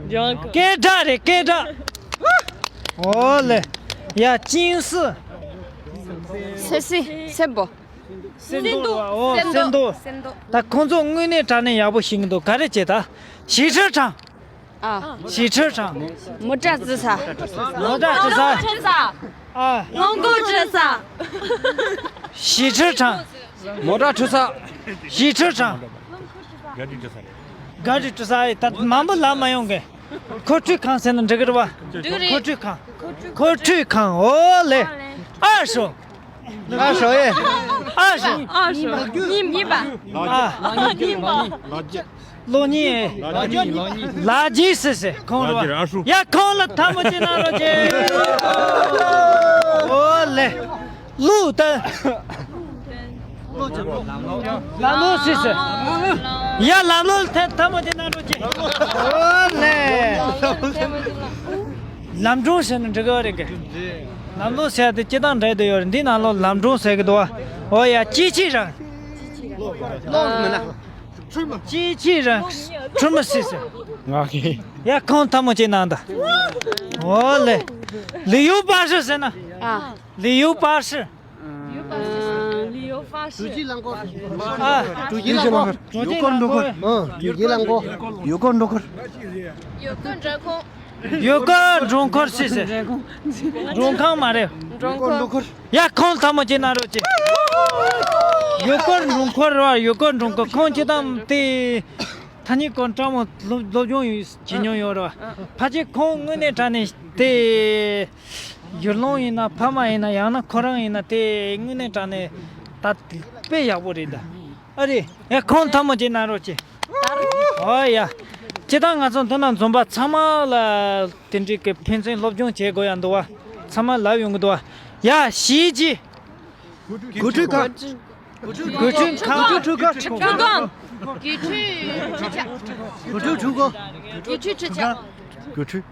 ལྗང་། སྐད་གྲགས་རེད། སྐད་གྲགས། ཨོ་ལེ། ཡ། 金色། སེར་སེར། སེར་པོ། སེར་མདོག་རེད་བ། ཨོ། སེར་མདོག་སེར་མདོག་སེར་མདོག་ད་ཁོང་ཚོ་དངོས་གནས་དྲང་གནས་ཡག་པོ་ཤེས་ཀྱི་འདུག་ག་རེ་བྱེད་ད། 洗车场། ཨ། 洗车场། མོ་ཊ་བཙུགས་ས། མོ་ཊ་བཙུགས་ས། ཨ། སྔོན་འགོག་བྱེད་ས། ཞི་ཁྲི་ཁྲང་། མོ་ཊ་འཁྲུད་ས། ཞི་ཁྲི་ཁྲང་། ག་རི་འཁྲུད་ས་རེད། ག་རི་འཁྲུད་ས་ཨེ། ད་མང་པོ་ལབ་མ་ཡོང་གི། མཁོ་སྤྲོད་ཁང་ཟེར་ན་འགྲིག་གི་རེད་བ། འགྲིག་གི་རེད། མཁོ་སྤྲོད་ཁང་། མཁོ་སྤྲོད་ཁང་། འོ་ལེ། ཨ་ཧྲོ། ཨ་ཧྲོ་ཨེ། ཨ་ཧྲོ། ཨ་ཧྲོ། གཉིས་པ། ཨ། གཉིས་པ། ལོ་གཉིས། ལོ་གཉིས། ལོ་གཉིས། ལ་རྒྱས་ཟེར་ཟེར་ཁོང་རེད་བ། ཡ་ཁོང་ལ་ཐལ་མོ་སྦྱར་གནང་རོགས་གྱིས། འོ་ལེ། ལུག་ད། ལམ་ལོ་ཟེར་ཟེར། ཡ་ལམ་ལོ་ལ་ཐལ་མོ་སྦྱར་གནང་རོགས་གྱིས། འོ་ལེ། ལམ་སྒྲུང་ཟེར་ན་འགྲིག་གི་རེད་གི། ལམ་ལོ་ཟེར་དེ་སྤྱིར་བཏང་འདྲ་དེ་ཡོད་རེད། འདི་ནང་ལོ་ལམ་སྒྲུང་ཟེར་གི་འདུག་བ། འོ་ཡ། སྐྱིད་ཆུ་རང་། སྐྱིད་ཆུ་རང་། ཁྲོམ་མི་སྲིད་ཟེར། ང་གི། ཡ་ཁོང་ཐལ་མོ་སྦྱར་གནང་ད། འོ་ལེ། ལི་ཡུ་པ་ཧྲི་ཟེར་ན། ཨ། ལི་ཡུ་པ་ཧྲི། ཨ། ལི་ཡུ་པ་ཧྲི། ཨ། ཡུལ་སྐོར་འགྲོ་ཁུལ། ཨ། ཡུལ་སྐོར་འགྲོ་ཁུལ། ཡུལ་སྐོར་འགྲོ་ཁུལ། ཡུལ་སྐོར་འགྲོ་ཁུལ། ཡུལ་སྐོར་འགྲོ་ཁུལ་ཟེར་ཟེར། མགྲོན་ཁང་མ་རེད། མགྲོན་ཁུལ། ཡ་ཁོང་ཐལ་མོ་སྦྱར་གནང་རོགས་གྱིས། ཡུལ་སྐོར་འགྲོ་ཁུལ་རེད་བ། ཡུལ་སྐོར་འགྲོ་ཁུལ། ཁོང་སྤྱིར་བཏང་དེ། ཐ་སྙད་ཀྱི་སྐོར་ཕྲ་མོ་སློབ་སློབ་སྦྱོང་ཡོད་བྱེད་མྱོང་ཡོད་རེད་བ། ཕལ་ཆེར་ཁོང་དངོས་གནས་དྲང་གནས་དེ། ཡུལ་ལུང་ཡིན་ན་ཕ་མ་ཡིན་ན་ཡང་ན་ཁོ་རང་ཡིན་ན་དེ་དངོས་གནས་དྲང་གནས་ད་དཔེ་ཡག་པོ་རེད་ད། ཨ་རེད། ཡ་ཁོང་ཐལ་མོ་སྦྱར་གནང་རོགས་གྱིས། ཨོ་ཡ། སྤྱིར་བཏང་ང་ཚོ་འདི་ན་འཛོམས་པ་ཚང་མ་ལ་དེ་འདྲའི་གི་ཕན་ཚུན་སློབ་སྦྱོང་བྱེད་དགོས་ཡ་འདུག་བ། ཚང་མ་ལབ་ཡོང་གི་འདུག་བ། ཡ་གཞིས་བྱེས། དགུ་ཁྲི་ཁང་། དགུ་ཁྲི་ཁང་། དགུ་ཁྲི་ཁང་། དགུ་ཁྲི་ཁྲི་ཆ། དགུ་ཁྲི་ཁྲི་ཁང་། དགུ་ཁྲི་ཁྲི་ཆ། དགུ་ཁྲི།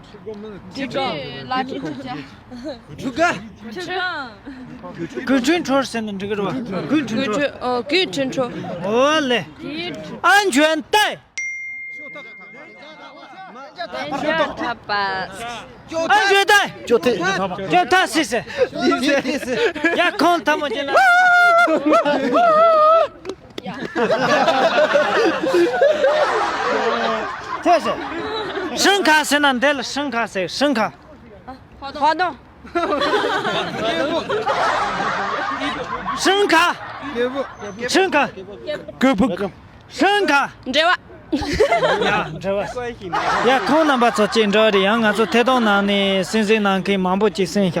དགུ་ཁྲི་ལ་ཁྲི་ཁྲི་ཆ། ཁྲི་ཁང་། ཁྲི་ཁང་། དགུ་ཁྲི་ཁྲི་ཁྲོ་ཟེར་ན་འགྲིག་གི་རེད་བ། དགུ་ཁྲི་ཁྲི་ཁྲོ། ཨོ་དགུ་ཁྲི་ཁྲི་ཁྲོ། འོ་ལེ། ཨན་ཅོན་ཏའེ། ཨན་ཅོན་ཏའེ། ཅོ་ཐེ། ཅོ་ཐེ་ཟེར་ཟེར། ཡ་ཁོང་ཐལ་མོ་སྦྱར་གནང་། ཐེ་ཟེར། ཧྲིན་ཁ་ཟེར་ན་འདི་ལ་ཧྲིན་ཁ་ཟེར། ཧྲིན་ཁ། ཧོ་དོ། ཧྲིན་ཁ། ཧྲིན་ཁ། ཧྲིན་ཁ། འབྲེལ་བ། ཡ་འབྲེལ་བ། ཡ་ཁོང་རྣམ་པ་ཚོ་ཅིག་འབྲེལ་བ་རེད། ཡང་ང་ཚོ་ཐད་གཏོང་ནང་ནས་གསན་གཟིགས་གནང་མཁན་མང་པོ་ཅིག་གསན་ཤག་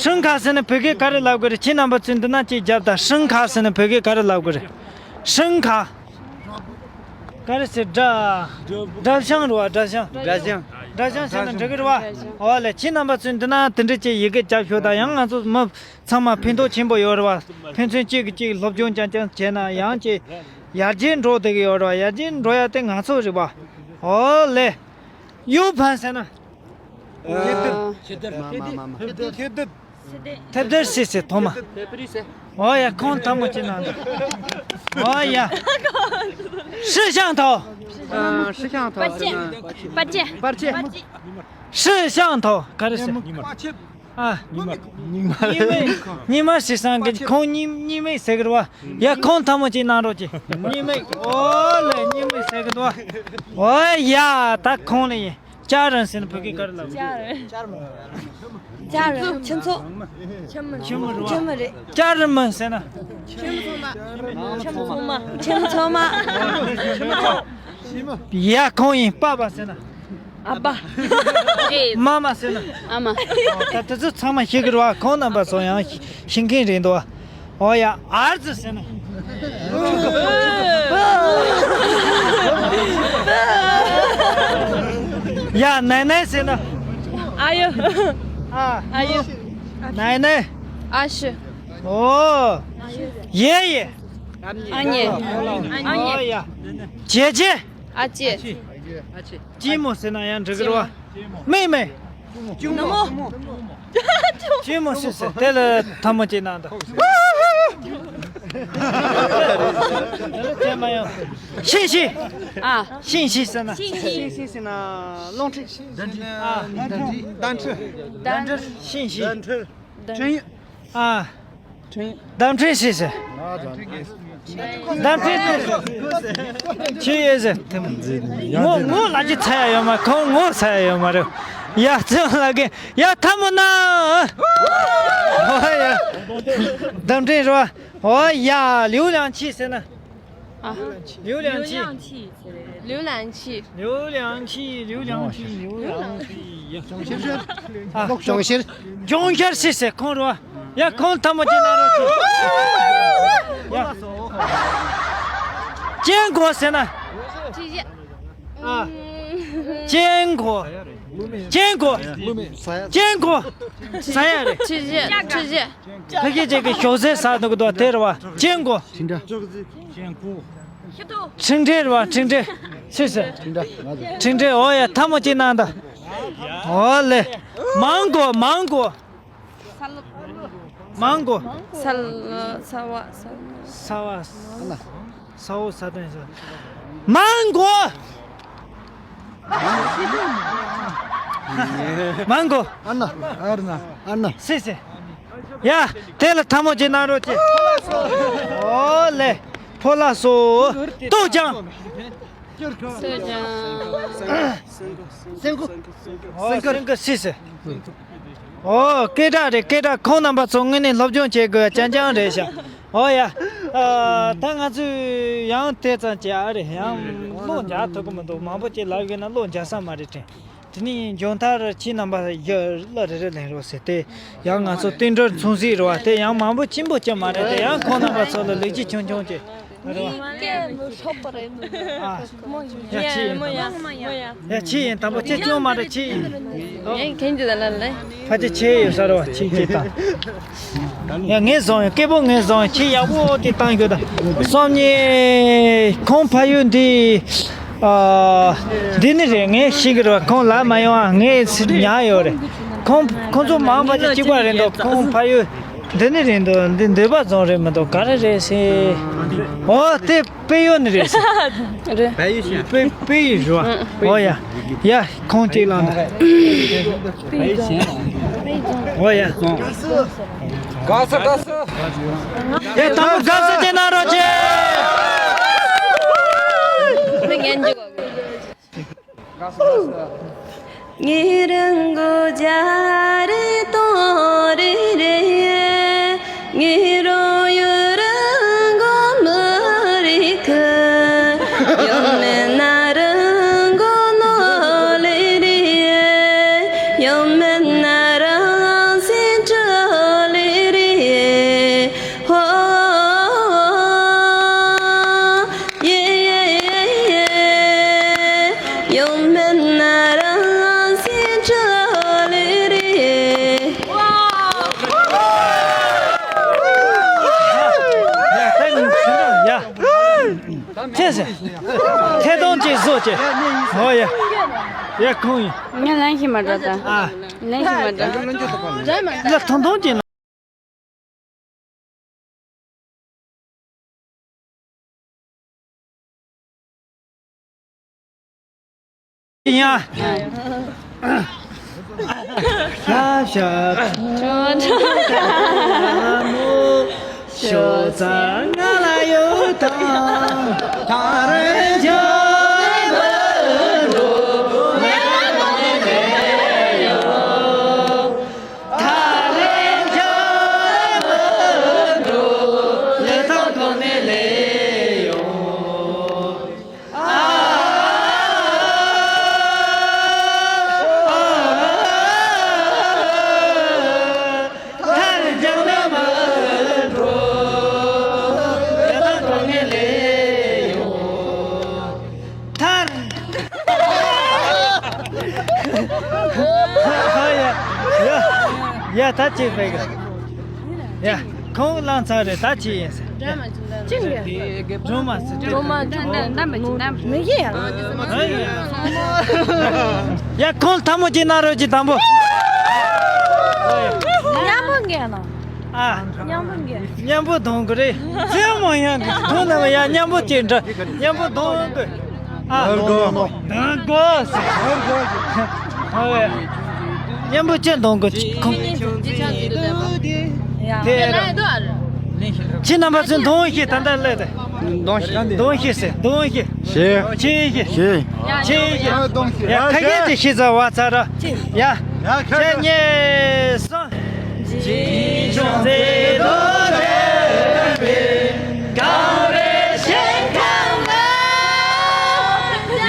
ཧྲིན་ཁ་ཟེར་ན་བོད་སྐད་ག་རེ་ལབ་དགོས་རེད། ཁྱེད་རྣམ་པ་ཚོས་འདི་ན་ཅིག་རྒྱབ་དང་། ཧྲིན་ཁ་ཟེར་ན་བོད་སྐད་ག་རེ་ལབ་དགོས་རེད། ཧྲིན་ཁ། ག་རེ་ཟེར། སྒྲ། སྒྲ་བྱང་རེད་བ། སྒྲ་བྱང་། སྒྲ་བྱང་། སྒྲ་བྱང་ཟེར་ན་འགྲིག་གི་རེད་བ། འོ་ལེ། ཁྱེད་རྣམ་པ་ཚོས་འདི་ན་དེ་འདྲ་ཅིག་ཡི་གེ་རྒྱབ་ཤོག་དང་། ཡང་ང་ཚོ་མི་ཚང་མ་ཕན་ཐོགས་ཆེན་པོ་ཡོད་རེད་བ། ཕན་ཚུན་གཅིག་གིས་གཅིག་སློབ་སྦྱོང་རྐྱང་རྐྱང་བྱས་ན་ཡང་ཅིག་ཡར་རྒྱས་འགྲོ་བསྡད་ཀྱི་ཡོད་རེད་བ། ཡར་རྒྱས་འགྲོ་ཡ་དེ་ང་ཚོ་རེད་བ། འོ་ལེ། ཡུ་ཕན་ཟེར་ན། ཨ། ཁེ་དར། མ་མ་མ་མ། ཁེ་དར། ཁེ་དར། ཐེབས་རྡེལ་ཟེར་ཟེར་ཐོག་མ། ཨོ་ཡ། ཁོང་ཐལ་མོ་སྦྱར་གནང་། ཨོ་ཡ། ཧྲི་ཤང་ཐའོ། ཨ། ཧྲི་ཤང་ཐའོ་ཟེར་ན། པར་ཆས། པར་ཆས། ཧྲི་ཤང་ཐའོ་ག་རེ་ཟེར། ཨ། རྙིང་མ། རྙིང་མ་ཟེར་སང་གི་ཁོང་རྙིང་རྙིང་མ་ཟེར་གི་རེད་བ། ཡ་ཁོང་ཐལ་མོ་སྦྱར་གནང་རོགས་གྱིས། རྙིང་མ། ཨོ་ལེ། རྙིང་མ་ཟེར་གི་འདུག་བ། ཨོ་ཡ། ད་ཁོང་ལ་ཡིན། ཅ་རན་ཟེར་ན་བོད་སྐད་ག་རེ་ལབ། ཅ་རན། ཅ་རན། ཁྱུ་ཚོགས། ཁྱུ་མོ། ཁྱུ་མོ་རེད། ཁྱུ་མོ་རེད། ཅ་རན་མ་ཟེར་ན། ཁྱུ་མོ་ཚང་མ། ཁྱུ་མོ་ཚང་མ། ཁྱུ་མོ་ཚང་མ། ཡ་ཁོང་ཡིན། པ་པ་ཟེར་ན། ཨ་ཕ། མ་མ་ཟེར་ན། ཨ་མ། ད་དེ་ཚོ་ཚང་མ་ཤེས་ཀྱི་རེད་བ། ཁོང་རྣམ་པ་ཚོ་ཡང་ཤེས་མཁན་རེད་འདུག་བ། ཨོ་ཡ། ཨར་ཙི་ཟེར་ན། ཡ། ནའི་ནའི་ཟེར་ན། ཨ་ཡོ། ཨ། ཨ་ཡོ། ནའི་ནའི། ཨ་ཞུ། ཨོ། ཡེ་ཡེ། ཨ་ཉེ། ཨ་ཉེ། ཨོ་ཡ། ཅེ་ཅེ། ཨ་ཅེ། ཅི་མོ་ཟེར་ན་ཡང་འགྲིག་གི་རེད་བ། མེ་མེ། ནུ་མོ། ཅི་མོ་ཟེར་ཟེར། དེ་ལ་ཐལ་མོ་སྦྱར་གནང་དང་། དེ་ལ་དེ་མ་ཡོང་། ཤིང་ཤིང་། ཨ། ཤིང་ཤིང་ཟེར་ན། ཤིང་ཤིང་ཟེར་ན། རླུང་འཕྲིན། ཨ། གདན་འཕྲི། གདན་འཕྲི། ཤིང་ཤིང་། གདན་འཕྲི། ཨ། ཁྲེང་། གདན་འཕྲི་ཟེར་ཟེར། གདན་འཕྲི་ཟེར་ཟེར། ཁྱོད་ཡོད་ཟེར། ངོ་ངོ་ལ་ཅི་ཚ་ཡ་ཡོད་མ། ཁོང་ངོ་ཚ་ཡ་ཡོད་མ་རེད། ཡ་ཚེ་ལ་གི་ཡ་ཐལ་མོ་ན། ཨོ་ཡ། གདན་འཕྲི་རོ། ཨོ་ཡ། ལིའུ་ལིང་ཆི་ཟེར་ན། ཨ། ལིའུ་ལིང་ཆི། ལིའུ་ལིང་ཆི་ཟེར་རེད། ལིའུ་ལང་ཆི། ལིའུ་ལང་ཆི། ལིའུ་ལང་ཆི། ལིའུ་ལང་ཆི། ཡ། ཅོང་ཤེར། ཨ། ཅོང་ཤེར། ཅོང་ཤེར་སི་སི་ཁོང་རོ། ཡ། ཁོང་ཐལ་མོ་སྦྱར་གནང་རོགས་གྱིས། ཡ། ཅན་གོ་ཟེར་ན། ཅི་ཡ། ཨ། ཅན་གོ། ཅན་གོ། ཅན་གོ། ས་ཡ་རེད། ཁྲི་བཞི། ཁྲི་བཞི། ཕ་གི་ཅིག་གི་ཞོགས་ཟས་ཟ་འདུག་གི་འདུག་དེ་རེད་བ། ཅན་གོ། ཁྲིན་ཁྲེ་རེད་བ། ཁྲིན་ཁྲེ། སུས་ཟེར། ཁྲིན་ཁྲེ། འོ་ཡ། ཐལ་མོ་གཅིག་གནང་དང་། འོ་ལེ། མང་གོ། མང་གོ། མང་གོ། ས་ལ། ས་བ། ས་ལ། ས་བ། ས་འོག་ས་སྟེང་ས། མང་གོ། མང་གོ། ཨ་ན། ཨ་ར་ན། ཨ་ན། སི་སི། ཡ། དེ་ལ་ཐལ་མོ་གཅིག་གནང་རོགས་གྱིས། ཨོ་ལེ། ཕོ་ལ་སོ། ཏོག་ཅང་། ཏོག་ཅང་། སེང་གོ། ཨོ་སེང་གོ་སི་སི། ཨོ་སྐད་གྲགས་རེད། སྐད་གྲགས། ཁོང་རྣམ་པ་ཚོ་དངོས་གནས་སློབ་སྦྱོང་བྱེད་དགོས། ཅང་ཅང་རེད་ཤག་ཨོ་ཡ། ཨ། ད་ང་ཚོས་ཡང་དེ་ཙམ་བྱས། ཨ་རེ། ཡང་བློ་འཇགས་ཐུབ་ཀྱི་མི་འདུག་མང་པོ་ཅིག་ལབ་ཡོད་ན་བློ་འཇགས་ས་མ་རེད་དྲན། དེ་ནས་མཇུག་མཐར་ཁྱེད་རྣམ་པ་ཡ་གླུ་རེ་རེ་ལེན་རོགས་ཟེར་ཏེ། ཡང་ང་ཚོ་བསྟུན་གྲོས་མཚུངས་གཟིགས་རེད་བ། དེ་ཡང་མང་པོ་ཆེན་པོ་ཅིག་མ་རེད་དེ། ཡང་ཁོང་རྣམ་པ་ཚོ་ལ་ལེགས་སྐྱེས་ཆུང་ཆུང་ཅིག་ཨ། ཡ། ཁྱེད་ཡིན། ཡ། ཁྱེད་ཡིན། དང་པོ་ཁྱེད་ཅུང་མ་རེད། ཁྱེད་ཡིན། ཡ། ཁྱེད་ཀྱི་ད་ལ་ལེ། ཕ་ཆེ་ཆེ་ཡོད་ས་རེད་བ། ཁྱེད་ཀྱི་ད། ཡ། ངས་བཟུང་ཡོད། སྐད་པོ་ངས་བཟུང་ཡོད། ཁྱེད་ཡག་པོ་དེ་བཏང་ཤོག་ད། སོམ་ཉི། ཁོང་ཕ་ཡུལ་འདི། ཨ། འདི་ནི་རེད། ངས་ཤེས་ཀྱི་རེད་བ། ཁོང་ལབ་མ་ཡོང་ཨ། ངས་ཉར་ཡོད་རེད། ཁོང་ཁོང་ཚོ་མང་པོ་ཅིག་གཅིག་པ་རེད་འདུག་ཁོང་ཕ་ཡུལ་འདི་ནི་རེད་འདུག་འདི་འདོད་པ་རྫོང་རེད་མི་འདུག་ག་རེ་རེད་ཟེར། ཨོ་དེ། དཔལ་ཡུལ་ནས་རེད་ཟེར། རེད། དཔལ་ཡུལ་ཟེར། དཔལ་དཔལ་ཡུལ་ཟེར་བ། ཨོ་ཡ། ཡ། ཁོང་གཅིག་ལ་འདུག་ཨོ་ཡ། དགའ་ས་དགའ་ས། ཡ། དང་པོ་དགའ་ས་དེ་ན་རོགས་བྱེད། ངེ་རང་གོ་རྒྱ་རེ་དོ་རེ་རེ། ངེ་རོ་ཡུ་རང་གོ་མ་རེ་ཁ། ཡོ་མེ་ན་རང་གོ་ནོ་ལེ་རེ། ཡོ་མེ་ན་རང་སེ་ཏྲ་ལེ་རེ། ཧོ། ཡེ་ཡེ་ཡེ་ཡེ། ཡོང་མེད་ན་རང་སེམས་ཁྲོ་ལེ་རེ། ཡ། ཐེ་ཚེ། ཐེ་གཏོང་བྱེད་བཟོ་བྱེད། ཨོ་ཡ། ཡ་ཁོང་ཡིན། ང་ལན་ཞིག་མ་འགྲོ་ད། ཨ། ལན་ཞིག་མ་འགྲོ། ལ་ཐོང་ཐོང་བྱེད་ན། ཡ། ཤ་ཤ། ཤོ་ཚ་ང་ལ་ཡོད་དང་། ཐང་རེ་ཇོ། ཐར། ཡ། ཡ། ཡ། ད་ཅིག་ཕེབས་གི། ཡ། ཁོང་བླངས་ཚར་རེད། ད་ཅི་ཡིན་ཟེར། ཅི་ཡིན། སྒྲོལ་མ་ཟེར། སྒྲོལ་མ་ད་ད་ད་མི་ཅི་ད་མི་ཡེ་ཡ། ཡ། ཁོང་ཐལ་མོ་ཅིག་གནང་རོགས་གྱིས་དང་པོ། མཉམ་པོ་འགས་ན། ཨ། མཉམ་པོ་འགས། མཉམ་པོ་གཏོང་གི་རེད། ཚེ་མོ་ཡང་གི་ཐོག་ན་ཡ་མཉམ་པོ་ཅིག་འདྲ། མཉམ་པོ་གཏོང་གི། ཨ། གདོང་དགོས། ཨ་ཝེ། མཉམ་པོ་ཅིག་གཏོང་གི། ཁོང་། དེ་ར། ཁྱེད་རྣམ་པ་ཚོས་གདོང་ཤེས། ད་ལྟ་སླེབས་ཏེ། གདོང་ཤེས། གདོང་ཤེས་ཟེར། གདོང་ཤེས། ཤེས། ཆེ་ཤེས། ཤེས། ཆེ་ཤེས། ཡ། ཁ་ཤས་ཅིག་ཤེས་ཚར་བ་ཚར་ར། ཡ། ཡ། ཁ་ཤས། ཉེ་སོང་། ཅི་བྱུང་ཚེ་ལོ་ལེན་པའི་གངས་རི་ཞིང་ཁམས་ལ།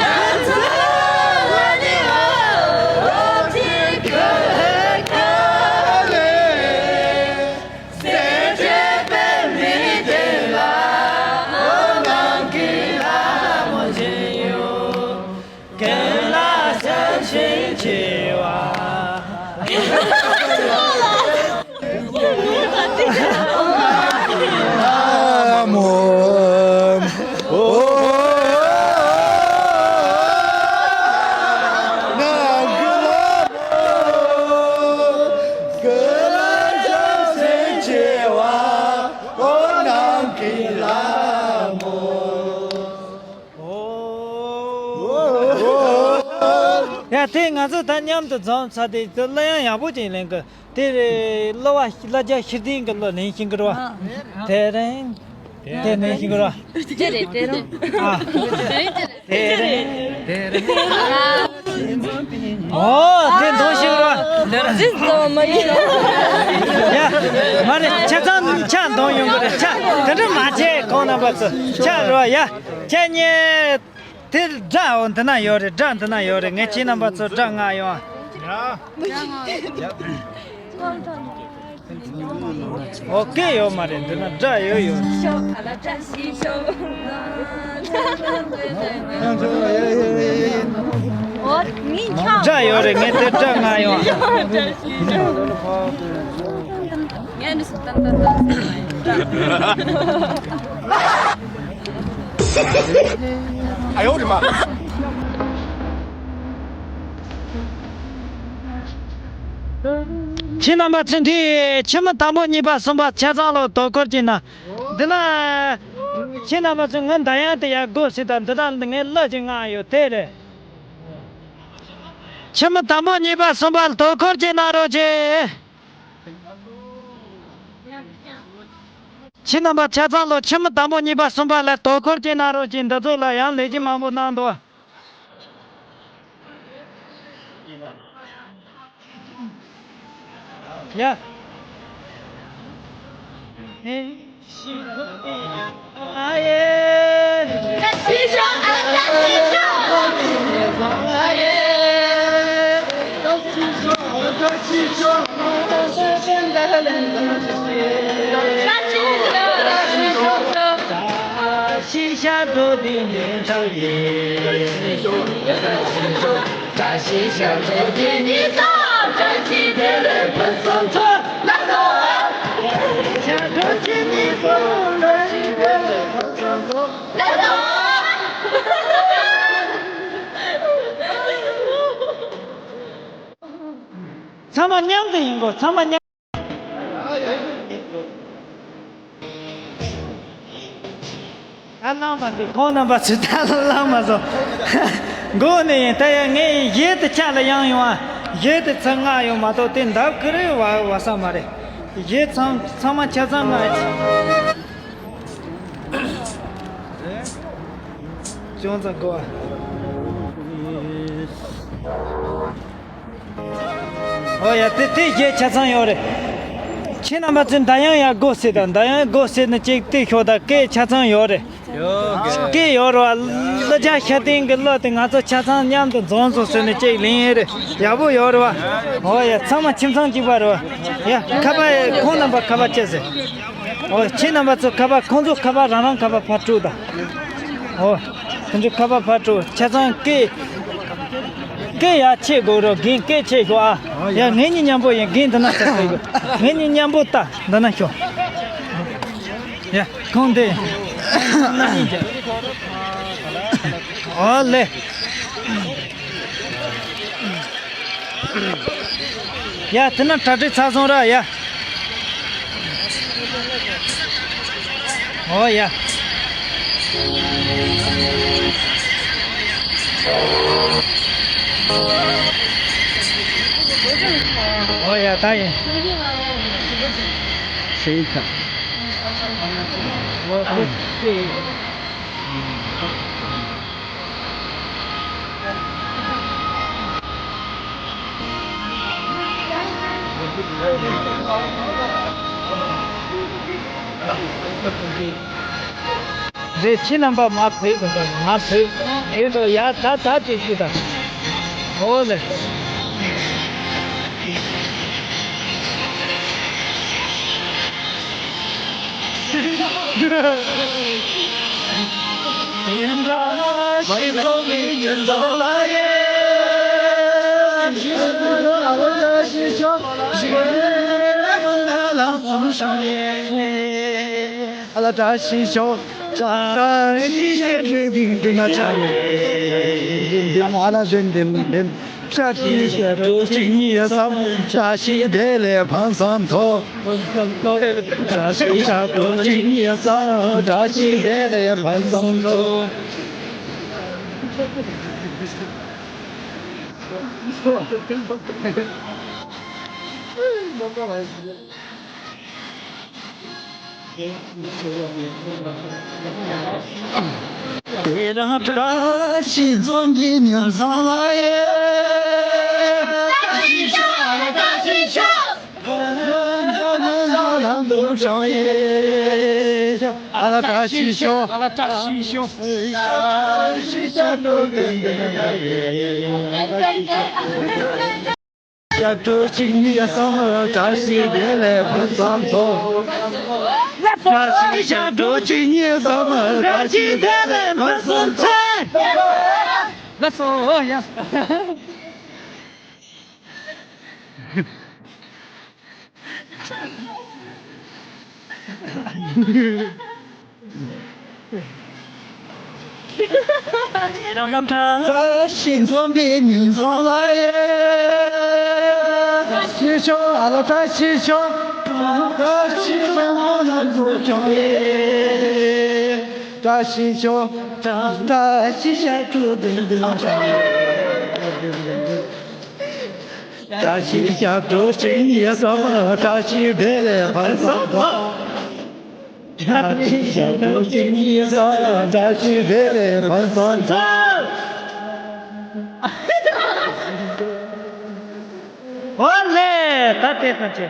དེ་ང་ཚོ་ད་མཉམ་དུ་འཛོམས་ཚར་དུས་དེ་གླུ་དབྱངས་ཡག་པོ་ཅིག་ལེན་གི། དེ་རེད། གླུ་བ་གླུ་རྒྱག་ཤེར་ལྡན་གྱི་གླུ་ལེན་ཤེས་ཀྱི་རེད་བ། དེ་རིང་དེ་ལེན་ཤེས་ཀྱི་རེད་བ། དེ་རེད་དེ་རིང་། ཨ། དེ་རེད། དེ་རེད། ཨོ་དེ་འདོན་ཤེས་ཀྱི་རེད་བ། ཇི་ཙམ་མ་ཡིན་ནོ། ཡ། མ་རེད། ཆ་ཚང་ཆ་འདོན་ཡོང་གི་རེད། ཆ་དེ་འདྲ་མ་བྱེད། ཁོང་རྣམ་པ་ཚོ་ཆ་རེད་བ། ཡ། ཁྱེད་གཉིས། དེ་སྒྲ་འོ་འདི་ན་ཡོད་རེད། སྒྲ་འདི་ན་ཡོད་རེད། ངས་ཁྱེད་རྣམ་པ་ཚོ་སྒྲ་མངགས་ཡོང་། ཨོ་སྐད་ཡོད་མ་རེད། འདི་ན་སྒྲ་ཡོད་ཡོད། སྒྲ་ཡོད་རེད། ངས་དེ་སྒྲ་མངགས་ཡོང་། ངས་འདི་སུ་ཏན་ཏན་ཏན། 哎呦我的妈！ ཁྱེད་རྣམ་པ་ཚོ་འདི་ཁྱིམ་མི་དང་པོ་གཉིས་པ་གསུམ་པ་ཆ་ཚང་ལ་དོ་ཁུར་གྱིས་ན། འདི་ལ་ཁྱེད་རྣམ་པ་ཚོ་ངའི་འདར་དབྱངས་དེ་ཡར་སྒོ་ཕྱེ་དང་། འདི་དག་ངས་གླུ་ཅིག་མངགས་ཡོད། དེ་རེད། ཁྱིམ་མི་དང་པོ་གཉིས་པ་གསུམ་པ་ལ་དོ་ཁུར་གྱིས་གནང་རོགས་གྱིས། ཁྱེད་རྣམ་པ་ཆ་ཚང་ལོ། ཁྱིམ་མི་དང་པོ་གཉིས་པ་གསུམ་པ་ལ་དོ་ཁུར་གྱིས་གནང་རོགས་གྱིས། འདི་ཚོ་ལ་ཡང་ལེགས་སྐྱེས་མང་པོ་གནང་འདུག་ཡ། ཨ་ཡེ། ཚང་མ་མཉམ་དུ་ཡིན་དགོས། ཚང་མ་མཉམ། ད་ལངས་པ་འདི་ཁོང་རྣམ་པ་ཚོས་ད་ལངས་མ་སོང་། མགོ་ནས་ཡིན། ད་ཡ་ངས་གཞས་དེ་ཆ་ལ་ཡང་ཡོང་ཨ། གཞས་དེ་ཚང་མངགས་ཡོང་མ་གཏོགས་དེ་འདབས་ཀི་རེ་བ་བ་ས་མ་རེད། གཞས་ཚང་ཚང་མ་ཆ་ཚང་མངགས་ཅུང་ཙམ་གོ་བ། ཨོ་ཡ། དེ་དེ་གཞས་ཆ་ཚང་ཡོད་རེད། ཁྱེད་རྣམ་པ་ཚོས་འདར་དབྱངས་ཡར་སྒོ་ཕྱེ་དང་། འདར་དབྱངས་སྒོ་ཕྱེ་ནས་ཅིག་དེ་ཤོག་དང་། སྐད་ཆ་ཚང་ཡོད་རེད། སྐད་ཡོད་རེད་བ། གླུ་རྒྱག་ཤེར་ལྡན་གྱི་གླུ་དེ་ང་ཚོ་ཆ་ཚང་མཉམ་དུ་འཛོམས་སོང་ཟེར་ནས་ཅིག་ལེན་ཡིན་རེད། ཡག་པོ་ཡོད་རེད་བ། ཨོ་ཡ། ཚང་མ་ཁྱིམ་ཚང་གཅིག་པ་རེད་བ། ཡ། ཁ་པར་ཁོང་རྣམ་པ་ཁ་པར་ཅི་ཟེར། ཨོ་ཁྱེད་རྣམ་པ་ཚོ་ཁ་པར། ཁོང་ཚོ་ཁ་པར། རང་རང་ཁ་པར་ཕར་སྤྲོད་དང་། ཨོ། ཁོང་ཚོ་ཁ་པར་ཕར་སྤྲོད། ཆ་ཚང་སྐད་སྐད་ཡར་ཆེ་དགོས་རོགས། རྒན་སྐད་ཆེ་ཤོག་ཨ། ཡ། ངེད་གཉིས་མཉམ་པོ་ཡིན། རྒན་འདི་ན་ལྟ་ཟེར་གི། ངེད་གཉིས་མཉམ་པོ་ལྟ། འདི་ན་ཤོག་ཡ། ཁོང་དེ། ཨོ་ལེ། ཡ། དེ་ན་གྲ་སྒྲིག་ཚར་སོང་ར་ཡ། ཨོ་ཡ། ཨོ་ཡ། ད་ཡིན། ཤེས་ཁ། ཨོ་ཁུ་ཁེ། རེད། ཁྱེད་རྣམ་པ་མ་བོས་གི་འདུག་ང་བོས། ཨེ་འདུག་ཡ། ད་ད་དེ་ཞུ་དང་། ཨོ་ལེ། དེ་རང་བཀྲ་ཤིས་འཛོམས་ཀྱི་མྱུར་བཟང་ལ་ཡེ། ཨ་ལ་བཀྲ་ཤིས་ཤོག་ཨ་ལ་བཀྲ་ཤིས་ཤོག་ཞབས་བྲོ་གཅིག་གཉིས་གསུམ་བཀྲ་ཤིས་བདེ་ལེགས་ཕུན་སུམ་ཚོགས། བཀྲ་ཤིས་ཞབས་བྲོ་གཅིག་གཉིས་གསུམ་བཀྲ་ཤིས་བདེ་ལེགས་ཕུན་སུམ་ཚོགས། ལགས་སོ། ཡ། བཀྲ་ཤིས་འཛོམས་པའི་མྱུར་བཟང་ལ་ཡེ། བཀྲ་ཤིས་ཤོག་ཨ་ལ་བཀྲ་ཤིས་ཤོག་བཀྲ་ཤིས་ཤོག་ཨ་ལ་འཛོམས་ཤོག་ཡེ། བཀྲ་ཤིས་ཤོག་བཀྲ་ཤིས་ཤོག་བཀྲ་ཤིས་ཤོག་བཀྲ་ཤིས་ཤོག་བཀྲ་ཤིས་བདེ་ལེགས་ཕུན་སུམ་ཚོགས། བཀྲ་ཤིས་ཞབས་བྲོ་གཅིག་གཉིས་གསུམ་བཀྲ་ཤིས་བདེ་ལེགས་ཕུན་སུམ་ཚོགས། ཨོ་ལེ། ད་དེ་ཙམ་བྱས།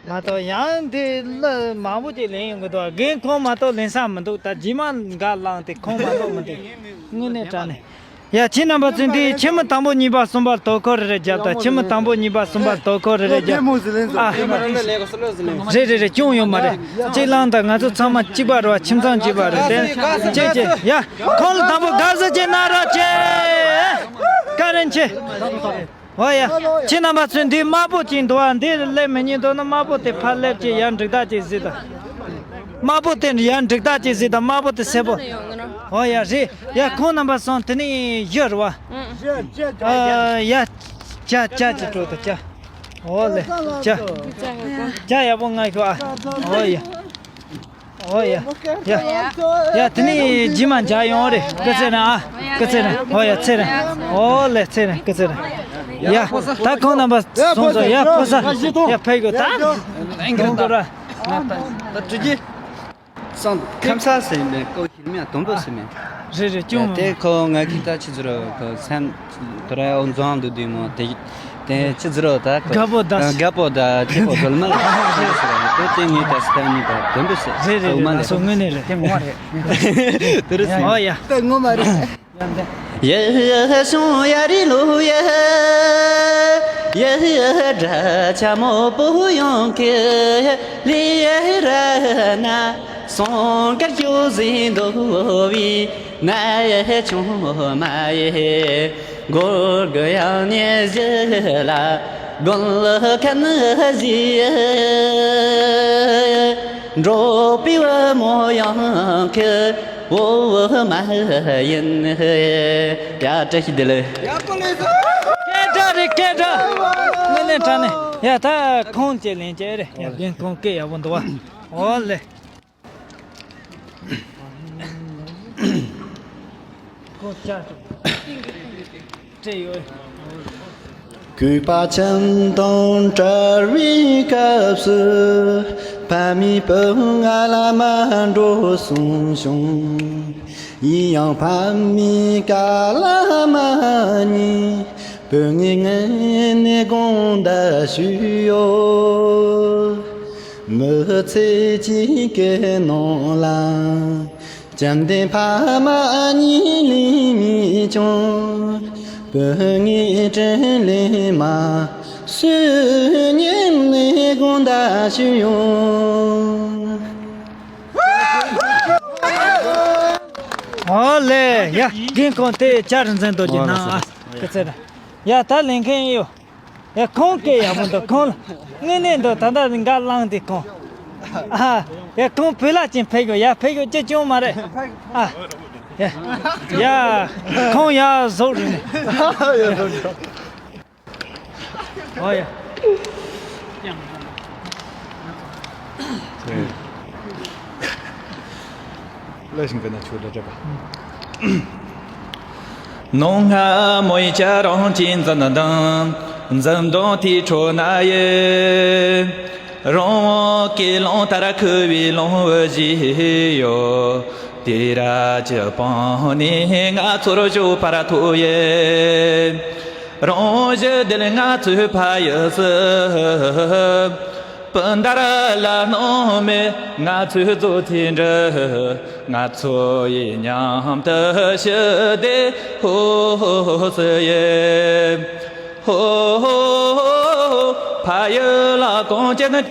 མ་གཏོགས་ཡང་འདི་གླུ་མང་པོ་ཅིག་ལེན་ཡོང་གི་འདུག་རྒན་ཁོང་མ་གཏོགས་ལེན་ས་མི་འདུག་ད་རྗེས་མ་འགའ་བླངས་ཏེ་ཁོང་མ་གཏོགས་མི་འདུག་དངོས་གནས་དྲང་གནས། ཡ། ཁྱེད་རྣམ་པ་ཚོས་འདི་ཁྱི་མོ་དང་པོ་གཉིས་པ་གསུམ་པ་དོ་ཁུར་རེ་རེ་རྒྱབ་དང་། ཁྱི་མོ་དང་པོ་གཉིས་པ་གསུམ་པ་དོ་ཁུར་རེ་རེ་རྒྱབ། ཨ། རེད་རེད་རེད། སྐྱོན་ཡོད་མ་རེད། གཅིག་བླངས་དང་། ང་ཚོ་ཚང་མ་གཅིག་པ་རེད་བ། ཁྱིམ་ཚང་གཅིག་པ་རེད་དེ། ཁྱེད་ཀྱིས། ཡ། ཁོང་ལ་དང་པོ་དགའ་བསུ་ཅིག་གནང་རོགས་བྱེད། བཀའ་དྲིན་ཆེ། ཨོ་ཡ། ཁྱེད་རྣམ་པ་ཚོས་འདི་དམར་པོ་ཅིག་འདུག་ཨ། འདི་སླེབས་མི་ཉན་འདུག་ན་དམར་པོ་དེ་ཕར་སླེབས་ཀྱི་ཡར་འགྲིག་ཐག་ཅིག་གཟིགས་དང་། དམར་པོ་དེ་ཡར་འགྲིག་ཐག་ཅིག་གཟིགས་དང་། དམར་པོ་དེ་སེར་པོ། ཨོ་ཡ། རེད། ཡ། ཁོང་རྣམ་པ་སོང་། དེ་ནས་བཞི་རེད་བ། ཨ་ཡ། ཇ་ཇ་ཅིག་སྤྲོད་དང་། ཇ། ཨོ་ལེ། ཇ། ཇ་ཡག་པོ་མངགས་ཤོག་ཨ། ཨོ་ཡ། ཨོ་ཡ། ཡ། ཡ། དེ་ནས་རྗེས་མ་མཇལ་ཡོང་། རེད། སྐུ་ཚེ་རིང་ཨ། སྐུ་ཚེ་རིང་། ཨོ་ཡ། ཚེ་རིང་། ཨོ་ལེ། ཚེ་རིང་། སྐུ་ཚེ་རིང་། ཡ། ད་ཁོང་རྣམ་པ་སོང་སོང་། ཡ། ཕོ་གསར། ཡ། ཕེབས་དགོས་ད། ཁོང་ཁོ་ར། ད་ཀྲུ་ཅི། སང་ཁམས་ས་ཟེར་མེད། ཀོ་ཤིལ་མིང་དུམ་བུ་ཟེར་མེད། རེད་རེད། སྐྱོན་མ། དེ་ཁོ་ང་གི་ད་ཆི་ཟེར་རོ། ཁོ་སེམས་དོ་ར་འོ་འཛོང་འདུག་དུས་མོ་དེ། དེ་ཆི་ཟེར་རོ། ད་ཁོ་དགའ་པོ་ད། དགའ་པོ་ད་ཁྱེད་ཁོ་དོལ་མ་ལ་ཟེར་རོ། དེ་དེ་ངའི་ད་སྟན་ནི་ད་དུམ་བུ་ཟེར། རེད་རེད་རེད། ང་ཚོ་དངོས་གནས་རེད། དེ་ངོ་མ་རེད། དེ་རེད་ཟེར། ཨོ་ཡ། དེ་ངོ་མ་རེད། ཡ་ཤོང་ཡ་རི་ལོ་ཡ། ཡ་དྲ་ཆ་མོ་པོ་ཡོང་གི་ལི་ཡ་ར་ན། སོང་དཀར་ཞོ་ཟིན་འདོ་བི་ན་ཡ་ཆུང་མ་ཡེ། གོར་གི་ཡང་ཉེ་ཟེ་ལ་གོན་ལ་ཁན་ཟི་ཡ། འགྲོ་པི་བ་མོ་ཡང་ཁི་བོ་བ་མ་ཡིན། ཡ། བཀྲ་ཤིས་བདེ་ལེགས། སྐད་གྲགས་རེད། སྐད་གྲགས། དངོས་གནས་དྲང་གནས། ཡ། ད་ཁོང་ཅེ་ལེན་ཅེ་རེད། ཡ། རྒན་ཁོང་སྐད་ཡག་པོ་འདུག་བ། ཨོ་ལེ། ཁོང་ཅག་སྤྲད་ཡོད། གུས་པ་ཁྱིམ་དང་བྲལ་བའི་སྐབས་སུ། ཕ་མའི་བུ་ང་ལ་མ་འགྲོ་གསུངས་བྱུང་། ཡིན་ཡང་ཕ་མའི་བཀའ་ལ་མ་ཉན། བུ་ངས་ངེས་ནས་དགོངས་དག་ཞུས་ཡོད། མི་ཚེ་གཅིག་གི་ནང་ལ། བཅོམ་ལྡན་ཕ་མ་གཉིས་ལས་མི་བྱུང་། བུ་ངས་དྲིན་ལན་མ་གསོས་སྙམ་ནས་དགོངས་དག་ཞུས་ཡོད། ཨོ་ལེ། ཡ། རྒན་ཁོང་དེ་ཇ་རིན་ཆེན་རྡོ་རྗེ་གནང་ཨ། སྐུ་ཚེ་རིང་། ཡ། ད་ལེན་མཁན་ཡོད། ཡ། ཁོང་སྐད་ཡག་པོ་འདུག་ཁོང་ལ་དངོས་གནས་འདུག་ད་ལྟ་འགའ་བླངས་ཏེ་ཁོང་། ཨ། ཡ། ཁོང་བོད་ལ་ཅིག་ཕེབས་དགོས། ཡ། ཕེབས་དགོས་ཅི་ཅུང་མ་རེད། ཨ། ཡ། ཡ། ཁོང་ཡ་ཟོག་རེད། ཨོ་ཡ། ལ་ཞིང་གི་ན་ཆོས་སྒྲ་སྒྲ་པ། ནོ་སྔ་མོའི་ཆ་རང་གཅིག་འཛིན་དང་། འཛིན་དང་དེའི་ཁྲོད་ན་ཡེ། རང་དབང་གི་ལམ་ལྟར་ཁུ་བའི་ལམ་བུ་བཞི་ཡོད། དེ་ར་ཅི་སྤང་ནས་ང་ཚོར་བཞུགས་པར་ཐུག་ཡེ། རང་བཞིན་དེ་ལ་ང་ཚོའི་ཕ་ཡུལ་སུ། སྤུན་ཟླ་ལ་སྣང་མེད་ང་ཚོའི་རྫོགས་ཚེ་འདྲི། ང་ཚོ་ཡི་མཉམ་དུ་ཞི་བདེ་ཧོ་ཧོ་ཧོ་ཟེར་ཡེ། ཧོ་ཧོ་ཧོ་ཧོ། ཕ་ཡུལ་ལ་གང་བྱེད་ན།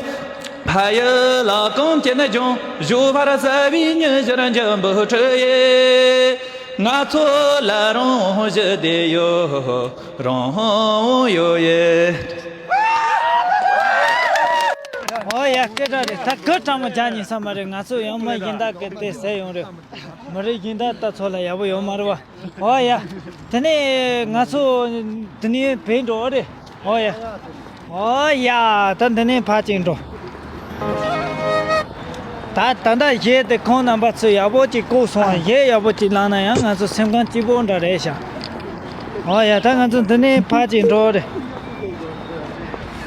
ཕ་ཡུལ་ལ་གང་བྱེད་ན་ལྗོངས་བཞུགས་བར་གསལ་བའི་ཉི་ཟེར་འཇམ་པོ་འཕྲོས་ཡེ། ང་ཚོ་ལ་རང་དབང་ཞི་བདེ་ཡོད། རང་དབང་ཡོད་ཡེ། ཨོ་ཡ། སྐད་གྲགས་རེད། ད་སྐུ་གྲངས་མ་རྒྱག་ཉིན་ས་མ་རེད། ང་ཚོ་ཡང་མི་གཞན་དག་གི་དེ་ཟེར་ཡོང་རེད། མི་རིགས་གཞན་དག་ལྟ་ཚོ་ལ་ཡག་པོ་ཡོད་མ་རེད་བ། ཨོ་ཡ། དེ་ནས་ང་ཚོ་དེ་ནས་བས་འགྲོ་རེད། ཨོ་ཡ། ཨོ་ཡ། ད་འདི་ནས་ཕར་ཅིག་འགྲོ། ད་ད་ལྟ་གཞས་དེ་ཁོང་རྣམ་པ་ཚོས་ཡག་པོ་ཅིག་བཀོད་སོང་བ། གཞས་ཡག་པོ་ཅིག་བླངས་ན་ཡང་ང་ཚོ་སེམས་ཁམས་སྐྱིད་པོ་འདྲ་རེད་ཤག་ཨོ་ཡ། ད་ང་ཚོ་འདི་ནས་ཕར་ཅིག་འགྲོ་རེད།